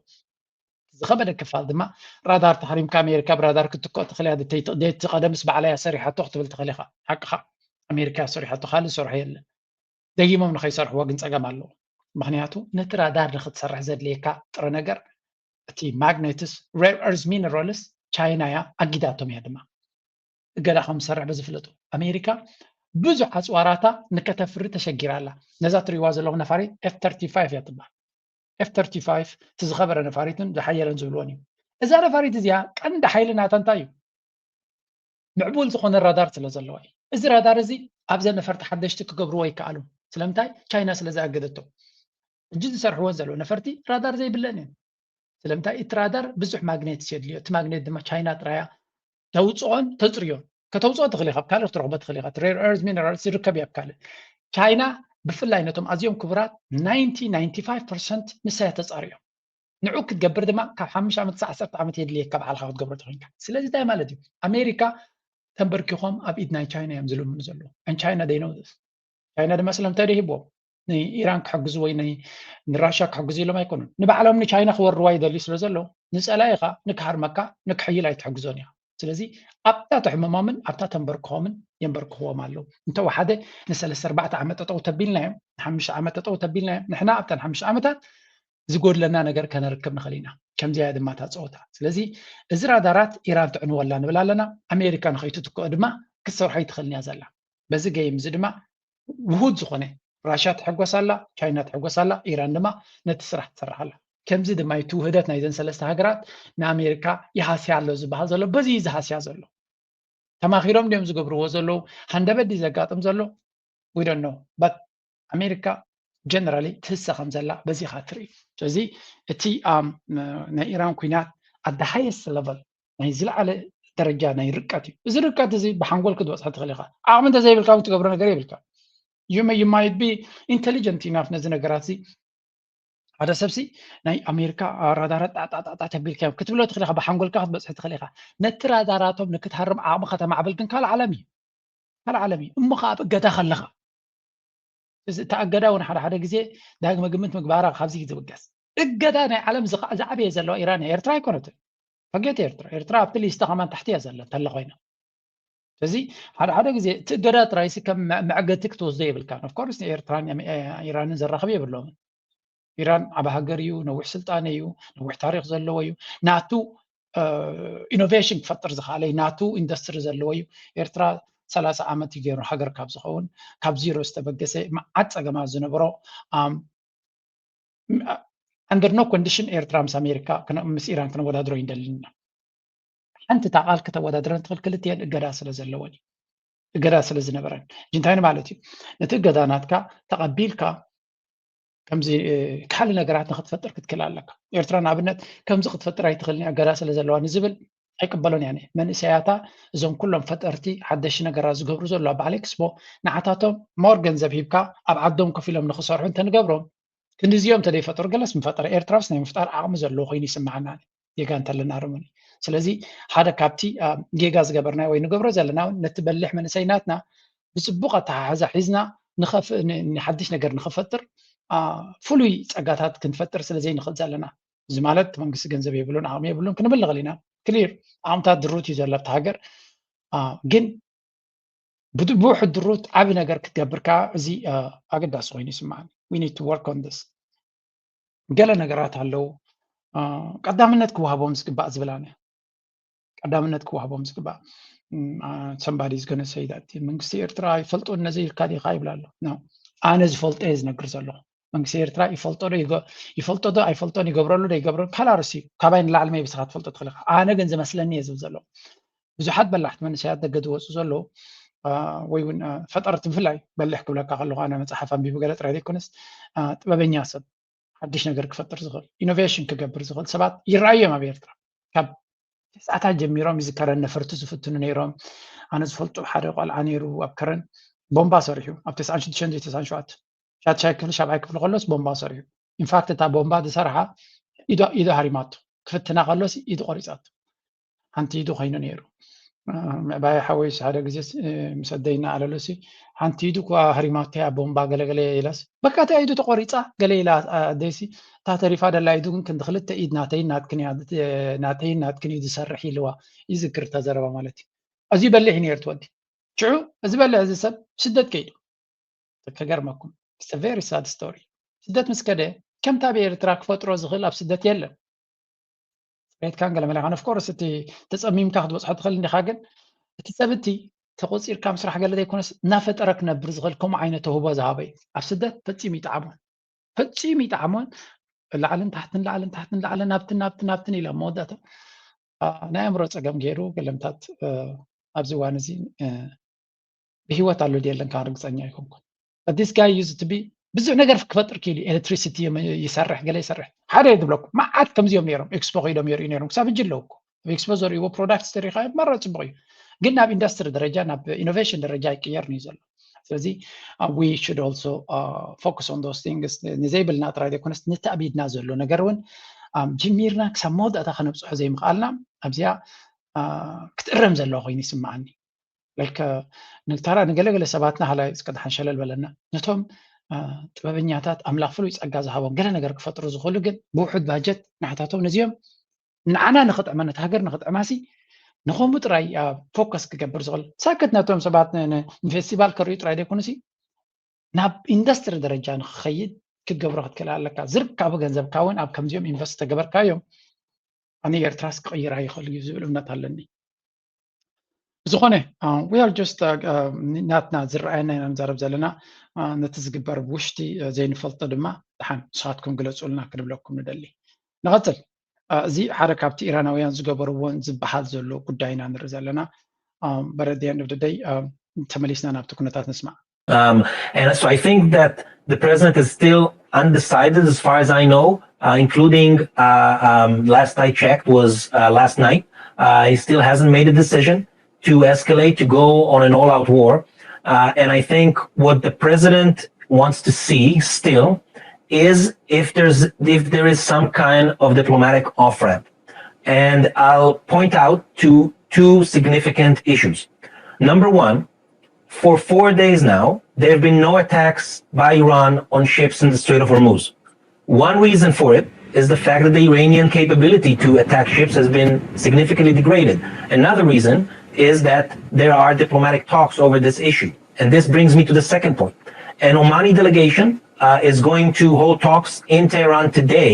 ዝኸበደ ክፋል ድማ ራዳር ተሓሪምካ ኣሜሪካ ብራዳር ክትትክኦ ትኽእል እያ። ደቲ ቀደምስ ባዕላ እያ ሰሪሓቶ ክትብል ትኽእል ኢኻ። ሓቅኻ ኣሜሪካ እያ ሰሪሓቶ ካልእ ዝሰርሖ የለን። ደጊሞም ንኸይሰርሕዎ ግን ፀገም ኣለዎ። ምክንያቱ ነቲ ራዳር ንክትሰርሕ ዘድልየካ ጥረ ነገር እቲ ማግኔትስ rare earth minerals ቻይና እያ ኣጊዳቶም እያ ድማ እገዳ ከም ዝሰርሕ በዚ ፍለጡ። ኣሜሪካ ብዙሕ ኣፅዋራታ ንከተፍሪ ተሸጊራ ኣላ። ነዛ ትሪእዋ ዘለኹም ነፋሪት F thirty-five እያ ትበሃል። F thirty-five እቲ ዝኸበረ ነፋሪትን ዝሓየለን ዝብልዎን እዩ። እዛ ነፋሪት እዚኣ ቀንዲ ሓይሊ ናታ እንታይ እዩ? ምዕቡል ዝኾነ ራዳር ስለ ዘለዎ እዩ። እዚ ራዳር እዚ ኣብዘን ነፈርቲ ሓደሽቲ ክገብርዎ ኣይከኣሉን። ስለምንታይ? ቻይና ስለ ዝኣገደቶ። ሕጂ ዝሰርሕወን ዘለዉ ነፈርቲ ራዳር ዘይብለን እየን። ስለምንታይ? እቲ ራዳር ብዙሕ ማግኔት የድልዮ። እቲ ማግኔት ድማ ቻይና ጥራያ ተውፅኦን ተፅርዮን። ከተውፅኦ ትኽእል ኢኻ፣ ኣብ ካልእ ክትረኽቦ ትኽእል ኢኻ። እቲ rare earth minerals ይርከብ እዩ ኣብ ካልእ። ቻይና ብፍላይ ነቶም ኣዝዮም ክቡራት ninety ninety-five percent ንሳ እያ ተፃርዮም። ንዑ ክትገብር ድማ ካብ ሓሙሽተ ዓመት ክሳብ ዓሰርተ ዓመት የድልየካ ባዕልኻ ክትገብሮ ተኾይንካ። ስለዚ እንታይ ማለት እዩ? ኣሜሪካ ተንበርኪኾም ኣብ ኢድ ናይ ቻይና እዮም ዝልምኑ ዘለዉ። And China they know this። ቻይና ድማ ስለምንታይ ዶ ይህብዎም? ንኢራን ክሕግዙ ወይ ንራሻ ክሕግዙ ኢሎም ኣይኮኑን። ንባዕሎም ንቻይና ክወርዋ ይደልዩ ስለ ዘለዉ ንፀላኢኻ ንክሃርመካ ንክሕይል ኣይትሕግዞን ኢኻ። ስለዚ ኣብታ ተሕምሞምን ኣብታ ተንበርክኾምን የንበርክኽዎም ኣለዉ። እንተወሓደ ንሰለስተ ኣርባዕተ ዓመት ጠጠው ተቢልናዮም፣ ንሓሙሽተ ዓመት ጠጠው ተቢልናዮም፣ ንሕና ኣብተን ሓሙሽተ ዓመታት ዝጎድለና ነገር ከነርክብ ንኽእል ኢና። ከምዚኣ ድማ እታ ፀወታ። ስለዚ እዚ ራዳራት ኢራን ትዕንወላ ንብል ኣለና። ኣሜሪካ ንኸይትትክኦ ድማ ክትሰርሖ ኣይትኽእልን እያ ዘላ። በዚ ገይም እዚ ድማ ውሁድ ዝኾነ ራሽያ ትሕጎስ ኣላ፣ ቻይና ትሕጎስ ኣላ፣ ኢራን ድማ ነቲ ስራሕ ትሰርሕ ኣላ። ከምዚ ድማ እቲ ውህደት ናይዘን ሰለስተ ሃገራት ንኣሜሪካ ይሃስያ ኣሎ ዝበሃል ዘሎ በዚ እዩ ዝሃስያ ዘሎ። ተማኺሮም ድዮም ዝገብርዎ ዘለዉ? ሃንደበት ድዩ ዘጋጥም ዘሎ? We don't know but ኣሜሪካ generally ትህሰ ከም ዘላ በዚ ኢኻ ትርኢ። ስለዚ እቲ ናይ ኢራን ኩናት at the highest level ናይ ዝለዓለ ደረጃ ናይ ርቀት እዩ። እዚ ርቀት እዚ ብሓንጎል ክትበፅሖ ትኽእል ኢኻ። ዓቕሚ እንተዘይብልካ እውን ትገብሮ ነገር የብልካ። You might be intelligent enough ነዚ ነገራት እዚ ሓደ ሰብሲ ናይ ኣሜሪካ ራዳራት ጣጣጣጣ ተቢልካ ክትብሎ ትኽእል ኢኻ። ብሓንጎልካ ክትበፅሒ ትኽእል ኢኻ። ነቲ ራዳራቶም ንክትሃርም ዓቕሚ ከተማዕብል ግን ካልእ ዓለም እዩ። ካልእ ዓለም እዩ። እሞ ከዓ ኣብ እገዳ ከለኻ እዚ እቲ ኣገዳ እውን ሓደ ሓደ ግዜ ዳግመ ግምት ምግባራ ካብዚ እዩ ዝብገስ። እገዳ ናይ ዓለም ዝዓበየ ዘለዋ ኢራን እያ። ኤርትራ ኣይኮነትን። ፈጌት ኤርትራ። ኤርትራ ኣብቲ ሊስታ ከማን ታሕቲ እያ ዘላ እንተለ ኮይና። ስለዚ ሓደ ሓደ ግዜ እቲ እገዳ ጥራይሲ ከም መዕገቲ ክትወስዶ የብልካን። ኦፍኮርስ ንኤርትራን ኢራንን ዘራኽብ የብሎምን። ኢራን ዓብ ሃገር እዩ፣ ነዊሕ ስልጣነ እዩ፣ ነዊሕ ታሪክ ዘለዎ እዩ። ናቱ ኢኖቬሽን ክፈጥር ዝኽኣለ እዩ፣ ናቱ ኢንዱስትሪ ዘለዎ እዩ። ኤርትራ ሰላሳ ዓመት እዩ ገይሩ ሃገር ካብ ዝኸውን፣ ካብ ዚሮ ዝተበገሰ መዓት ፀገማት ዝነበሮ under no condition ኤርትራ ምስ ኣሜሪካ ምስ ኢራን ክነወዳድሮ ይንደልን ኢና። ሓንቲ እታ ቃል ከተወዳድረን ትኽእል ክልቲአን እገዳ ስለ ዘለወን እዩ። እገዳ ስለ ዝነበረን ሕጂ እንታይ ማለት እዩ? ነቲ እገዳ ናትካ ተቐቢልካ ከምዚ ካልእ ነገራት ንክትፈጥር ክትክእል ኣለካ። ኤርትራ ንኣብነት ከምዚ ክትፈጥር ኣይትኽእልን እያ እገዳ ስለ ዘለዋ ንዝብል ኣይቅበሎን እያ። መንእሰያታ እዞም ኩሎም ፈጠርቲ ሓደሽቲ ነገራት ዝገብሩ ዘለዋ በዓል ኤክስፖ ንዓታቶም ሞር ገንዘብ ሂብካ ኣብ ዓዶም ኮፍ ኢሎም ንክሰርሑ እንተንገብሮም ክንዲዚኦም እንተደይፈጠሩ ገለስ ምፈጠረ። ኤርትራውስ ናይ ምፍጣር ዓቕሚ ዘለዎ ኮይኑ ይስምዓና ጌጋ እንተለና ርሙኒ። ስለዚ ሓደ ካብቲ ጌጋ ዝገበርናዮ ወይ ንገብሮ ዘለና እውን ነቲ በሊሕ መንእሰይ ናትና ብፅቡቕ ኣተሓሕዛ ሒዝና ንሓድሽ ነገር ንክፈጥር ፍሉይ ፀጋታት ክንፈጥር ስለዘይንኽእል ዘለና። እዚ ማለት መንግስቲ ገንዘብ የብሉን ዓቕሚ የብሉን ክንብል ንኽእል ኢና። ክሊር ዓቕምታት ድሩት እዩ ዘሎ ኣብቲ ሃገር ግን ብውሕድ ድሩት ዓቢ ነገር ክትገብር ከዓ እዚ ኣገዳሲ ኮይኑ ይስምዓኒ። We need to work on this። ገለ ነገራት ኣለዉ ቀዳምነት ክወሃቦም ዝግባእ ዝብል ኣነ። ቀዳምነት ክወሃቦም ዝግባእ somebody is gonna say that መንግስቲ ኤርትራ ይፈልጦ ነዚ ኢልካ ዲኻ ይብል ኣሎ። ኣነ ዝፈልጦ እየ ዝነግር ዘለኹ። መንግስቲ ኤርትራ ይፈልጦ ዶ ይፈ- ይፈልጦ ዶ ኣይፈልጦን፣ ይገብረሉ ዶ ይገብረሉ፣ ካላርስ እዩ። ካባይ ንላዕሊ መይ ብስኻ ትፈልጦ ትኽእል ኢኻ። ኣነ ግን ዝመስለኒ እየ ዝብል ዘለኹ። ብዙሓት በላሕቲ መንእሰያት ደገ ዝወፁ ዘለዉ፣ አ፣ ወይ እውን፣ አ፣ ፈጠርቲ፣ ብፍላይ በሊሕ ክብለካ ከለኹ፣ ኣነ መፅሓፍ ኣንቢቡ ገለ ጥራይ ዘይኮነስ፣ አ፣ ጥበበኛ ሰብ፣ ሓድሽ ነገር ክፈጥር ዝኽእል፣ ኢኖቬሽን ክገብር ዝኽእል ሰባት ይረኣዩ እዮም ኣብ ኤርትራ። ካብ ተስዓታት ጀሚሮም ይዝከረኒ፣ ነፈርቲ ዝፍትኑ ነይሮም። ኣነ ዝፈልጦ ሓደ ቆልዓ ነይሩ ኣብ ከረን፣ ቦምባ ሰሪሑ፣ ኣብ ተስዓን ሽዱሽተን ተስዓን ሸውዓተን፣ ሻድሻይ ክፍሊ ሻብዓይ ክፍሊ ከሎስ ቦምባ ሰሪሑ። ኢንፋክት እታ ቦምባ ዝሰርሓ ኢዱ፣ ኢዱ ሃሪማቶ፣ ክፍትና ከሎስ ኢዱ ቆሪጻቶ። ሓንቲ ኢዱ ኮይኑ ነይሩ። አ፣ ምዕባይ ሓወይስ ሓደ ግዜ ስ-፣ እ፣ ምስ ኣደይ እናኣለሉሲ፣ ሓንቲ ኢዱ እኳ ሃሪማቶ እያ ቦምባ ገለገለ ኢላስ፣ በቃ እታ ኢዱ ተቆሪጻ ገለ ኢላ፣ አ፣ ኣደይሲ፣ እታ ተሪፋ ደላ ኢዱ ግን ክንዲ ክልተ ኢድ ናተይን ናትክን እያ፣ እ፣ ናተይን ናትክን እዩ ዝሰርሕ ኢልዋ። ይዝክር እታ ዘረባ ማለት እዩ። ኣዝዩ በሊሕ እዩ ነይሩ እቲ ወዲ። ሽዑ እዚ በሊሕ እዚ ሰብ ስደት ከይዱ። ከገርመኩም፣ it's a very sad story። ስደት ምስ ከደ ከምታ ኣብ ኤርትራ ክፈጥሮ ዝኽእል ኣብ ስደት የለን። ጽሬትካን ገለ መለኻን፣ of course፣ እቲ ተጸሚምካ ክትበጽሖ ትኽእል እንዲኻ፣ ግን እቲ ሰብ እቲ ተቆጺርካ ምስራሕ ገለ ዘይኮነስ እናፈጠረ ክነብር ዝኽእል ከምኡ ዓይነት ተውህቦ ዝሃበ እዩ። ኣብ ስደት ፈጺሙ ይጠዓሞን፣ ፈጺሙ ይጠዓሞን። ላዕልን ታሕትን፣ ላዕልን ታሕትን፣ ላዕልን ናብትን፣ ናብትን፣ ናብትን ኢላ ኣብ መወዳእታ፣ አ፣ ናይ ኣእምሮ ጸገም ገይሩ ገለምታት፣ እ፣ ኣብዚ እዋን እዚ፣ እ፣ ብህይወት ኣሎ ድየለን ካብ ርግጸኛ ኣይኮንኩን። But this guy used to be ብዙሕ ነገር ክፈጥር ክኢሉ እዩ። ኤሌክትሪሲቲ ይሰርሕ፣ ገለ ይሰርሕ። ሓደ እየ ዝብለኩም፣ መዓት ከምዚኦም ነይሮም፣ ኤክስፖ ከይዶም የርእዩ ነይሮም። ክሳብ ሕጂ ኣለዉ እኮ። ኣብ ኤክስፖ ዘርእይዎ ፕሮዳክት ተሪኻ ማራ ጽቡቕ እዩ። ግን ናብ ኢንዱስትሪ ደረጃ፣ ናብ ኢኖቬሽን ደረጃ ይቅየር እዩ ዘሎ። ስለዚ፣ uh, we should also, uh, focus on those things። ንዘይብልና ጥራይ ዘይኮነስ፣ ነቲ ኣብ ኢድና ዘሎ ነገር እውን፣ um፣ ጀሚርና ክሳብ መወዳእታ ከነብጽሖ ዘይምኽኣልና፣ ኣብዚኣ፣ uh፣ ክትእረም ዘለዋ ኮይኑ ይስምዓኒ። ላይክ፣ ንተራ ንገለገለ ሰባትና ሃላይ እስከ ደሓን ሸለል በለና። ነቶም፣ አ፣ ጥበበኛታት ኣምላኽ ፍሉይ ጸጋ ዝሃቦም ገለ ነገር ክፈጥሩ ዝኽእሉ ግን ብውሑድ ባጀት ንዓታቶም ነዚኦም ንዓና ንኽጥዕመና፣ ነታ ሃገር ንኽጥዕማሲ ንኸምኡ ጥራይ፣ አ፣ ፎከስ ክገብር ዝኽእል። ሳክት ነቶም ሰባት ን-፣ ን-፣ ንፌስቲቫል ክርእዩ ጥራይ ዘይኮኑሲ ናብ ኢንዱስትሪ ደረጃ ንኽኸይድ ክትገብሮ ክትክእል ኣለካ። ዝርካቡ ገንዘብካ እውን ኣብ ከምዚኦም ኢንቨስት ተገበርካዮም ኣነ ኤርትራስ ክቕይራ ይኽእል እዩ ዝብል እምነት ኣለኒ። ብዝኾነ፣ አ፣ we are just፣ አ፣ አ፣ ናትና ዝረኣየና ኢና ንዛረብ ዘለና። አ፣ ነቲ ዝግበር ብውሽጢ፣ አ፣ ዘይንፈልጦ ድማ ደሓን ንስኻትኩም ግለጹልና ክንብለኩም ንደሊ። ንቐጽል። አ፣ እዚ ሓደ ካብቲ ኢራናውያን ዝገበርዎን ዝበሃል ዘሎ ጉዳይ ኢና ንርኢ ዘለና። አ፣ but at the end of the day፣ አ፣ ተመሊስና ናብቲ ኩነታት ንስማዕ። Um, and so I think that the president is still undecided, as far as I know, uh, including, uh, um, last I checked was, uh, last night. Uh, he still hasn't made a decision to escalate, to go on an all-out war. Uh, and I think what the president wants to see still is if there's, if there is some kind of diplomatic off-ramp. And I'll point out to two significant issues. Number one, for four days now, there have been no attacks by Iran on ships in the Strait of Hormuz. One reason for it is the fact that the Iranian capability to attack ships has been significantly degraded. Another reason is that there are diplomatic talks over this issue. And this brings me to the second point. An Omani delegation, uh, is going to hold talks in Tehran today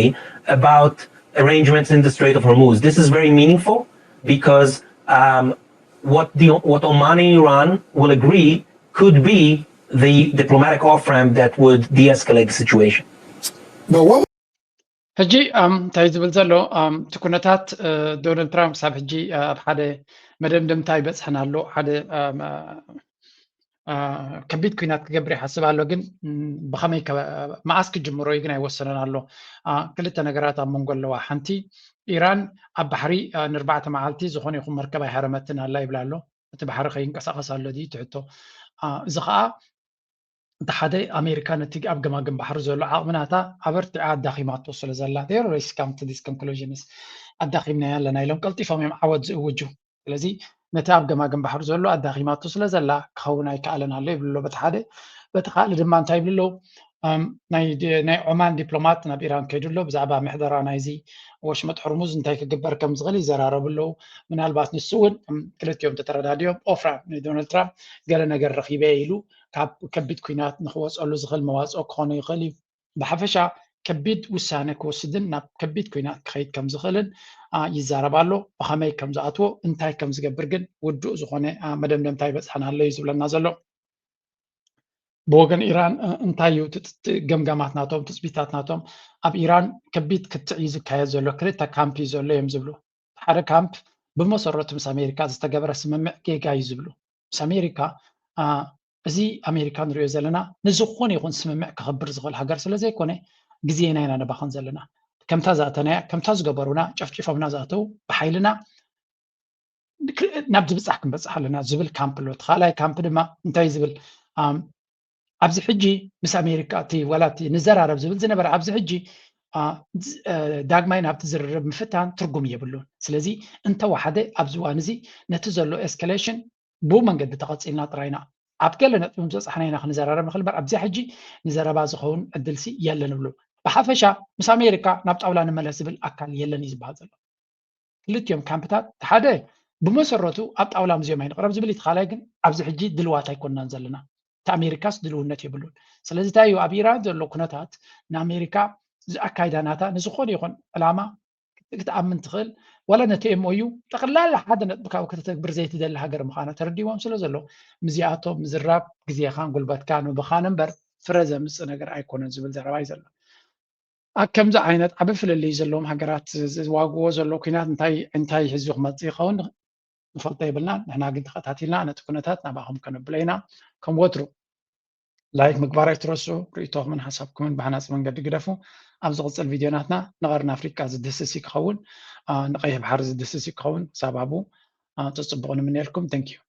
about arrangements in the Strait of Hormuz. This is very meaningful because, um, what the, what Oman and Iran will agree could be the diplomatic off-ramp that would de-escalate the situation. But what ሕጂ፣ ኣም፣ እንታይ ዝብል ዘሎ፣ ኣም፣ እቲ ኩነታት፣ እ፣ ዶናልድ ትራምፕ ክሳብ ሕጂ፣ እ፣ ኣብ ሓደ መደምደምታ ይበጽሕን ኣሎ። ሓደ፣ ኣም፣ እ፣ እ፣ ከቢድ ኲናት ክገብር ይሓስብ ኣሎ። ግን፣ ም፣ ብኸመይ ከ-፣ መኣስ ክጅምሮ እዩ ግን ኣይወሰነን ኣሎ። እ፣ ክልተ ነገራት ኣብ መንጎ ኣለዋ። ሓንቲ፣ ኢራን ኣብ ባሕሪ፣ እ፣ ንኣርባዕተ መዓልቲ ዝኾነ ይኹን መርከብ ኣይሃረመትን ኣላ ይብላ ኣሎ። እቲ ባሕሪ ከይንቀሳቐስ ኣሎ ድዩ? እቲ ሕቶ። እ፣ እዚ ኸኣ፣ እቲ ሓደ፣ ኣሜሪካ ነቲ ኣብ ገማግም ባሕሪ ዘሎ ዓቕሚ ናታ ኣበርቲዓ ኣዳኺማቶ ስለ ዘላ፣ they always come to these conclusions። ኣዳኺምናያ ኣለና ኢሎም ቀልጢፎም እዮም ዓወት ዝእውጁ። ስለዚ ነቲ ኣብ ገማግም ባሕሪ ዘሎ ኣዳኺማቶ ስለ ዘላ ክኸውን ኣይከኣለን ኣሎ ይብሉ ኣሎ በቲ ሓደ። በቲ ካልእ ድማ እንታይ ይብሉ ኣለዉ? ኣም፣ ናይ ድ-፣ ናይ ዖማን ዲፕሎማት ናብ ኢራን ከይዱ ኣሎ። ብዛዕባ ምሕደራ ናይዚ ወሽመጥ ሕርሙዝ እንታይ ክግበር ከም ዝኽእል ይዘራረቡ ኣለዉ። ምናልባት ንሱ እውን፣ እም፣ ክልቲኦም ተተረዳዲኦም፣ ኦፍራን ንዶናልድ ትራምፕ ገለ ነገር ረኺበ ኢሉ ካብ ከቢድ ኲናት ንኽወፀሉ ዝኽእል መዋፅኦ ክኾኖ ይኽእል እዩ። ብሓፈሻ ከቢድ ውሳነ ክወስድን ናብ ከቢድ ኲናት ክኸይድ ከም ዝኽእልን፣ አ፣ ይዛረብ ኣሎ። ብኸመይ ከም ዝኣትዎ፣ እንታይ ከም ዝገብር ግን ውዱእ ዝኾነ፣ አ፣ መደምደምታ ይበጽሓና ኣሎ እዩ ዝብለና ዘሎ። ብወገን ኢራን እንታይ እዩ ገምጋማት ናቶም፣ ትፅቢታት ናቶም? ኣብ ኢራን ከቢድ ክትዕ እዩ ዝካየድ ዘሎ። ክልተ ካምፕ እዩ ዘሎ እዮም ዝብሉ። ሓደ ካምፕ ብመሰረቱ ምስ ኣሜሪካ ዝተገበረ ስምምዕ ጌጋ እዩ ዝብሉ። ምስ ኣሜሪካ እዚ ኣሜሪካ ንሪኦ ዘለና ንዝኾነ ይኹን ስምምዕ ከኽብር ዝኽእል ሃገር ስለ ዘይኮነ ግዜና ኢና ነባኽን ዘለና። ከምታ ዝኣተናያ ከምታ ዝገበሩና ጨፍጭፎምና ዝኣተው ብሓይልና ናብ ዝብፃሕ ክንበፅሕ ኣለና ዝብል ካምፕ ኣሎ። እቲ ካልኣይ ካምፕ ድማ እንታይ ዝብል ኣብዚ ሕጂ ምስ ኣሜሪካ እቲ ዋላ እቲ ንዘራረብ ዝብል ዝነበረ ኣብዚ ሕጂ ዳግማይ ናብቲ ዝርርብ ምፍታን ትርጉም የብሉን። ስለዚ እንተወሓደ ኣብዚ እዋን እዚ ነቲ ዘሎ ኤስካሌሽን ብኡ መንገዲ ተቐፂልና ጥራይና ኣብ ገለ ነጥቢ ምበፃሕና ኢና ክንዘራረብ ንኽእል እምበር ኣብዚ ሕጂ ንዘረባ ዝኸውን ዕድልሲ የለን ይብሉ። ብሓፈሻ ምስ ኣሜሪካ ናብ ጣውላ ንመለስ ዝብል ኣካል የለን እዩ ዝበሃል ዘሎ። ክልቲኦም ካምፕታት ሓደ ብመሰረቱ ኣብ ጣውላ ምስኦም ኣይንቕረብ ዝብል እዩ። እቲ ካልኣይ ግን ኣብዚ ሕጂ ድልዋት ኣይኮንናን ዘለና። እቲ ኣሜሪካስ ድልውነት የብሉን። ስለዚ እንታይ እዩ ኣብ ኢራን ዘሎ ኩነታት ንኣሜሪካ ዝኣካይዳ ናታ ንዝኾነ ይኹን ዕላማ ክትኣምን ትኽእል ዋላ ነቲ ኤምኦዩ ጠቕላላ ሓደ ነጥቢ ካብኡ ከተተግብር ዘይትደሊ ሃገር ምዃና ተረዲዎም ስለ ዘሎ ምስዚኣቶም ምዝራብ ግዜኻን ጉልበትካን ምብኻን እምበር ፍረ ዘምፅእ ነገር ኣይኮነን ዝብል ዘረባ እዩ ዘሎ። ኣብ ከምዚ ዓይነት ዓቢ ፍልልይ ዘለዎም ሃገራት ዝዋግዎ ዘሎ ኩናት እንታይ እንታይ ሒዙ ክመፅእ ይኸውን ንፈልጦ የብልናን። ንሕና ግን ተኸታቲልና ነቲ ኩነታት ናባኹም ከነብሎ ኢና። ከም ወትሩ ላይክ ምግባር ኣይትረስዑ። ርእይቶኹምን ሓሳብኩምን ብሃናፂ መንገዲ ግደፉ። ኣብ ዝቕፅል ቪድዮ ናትና ንቐርኒ ኣፍሪቃ ዝድህስስ እዩ ክኸውን፣ ንቀይሕ ባሕሪ ዝድህስስ እዩ ክኸውን። ክሳብ ኣብኡ ተፅብቑ ንምንየልኩም። Thank you።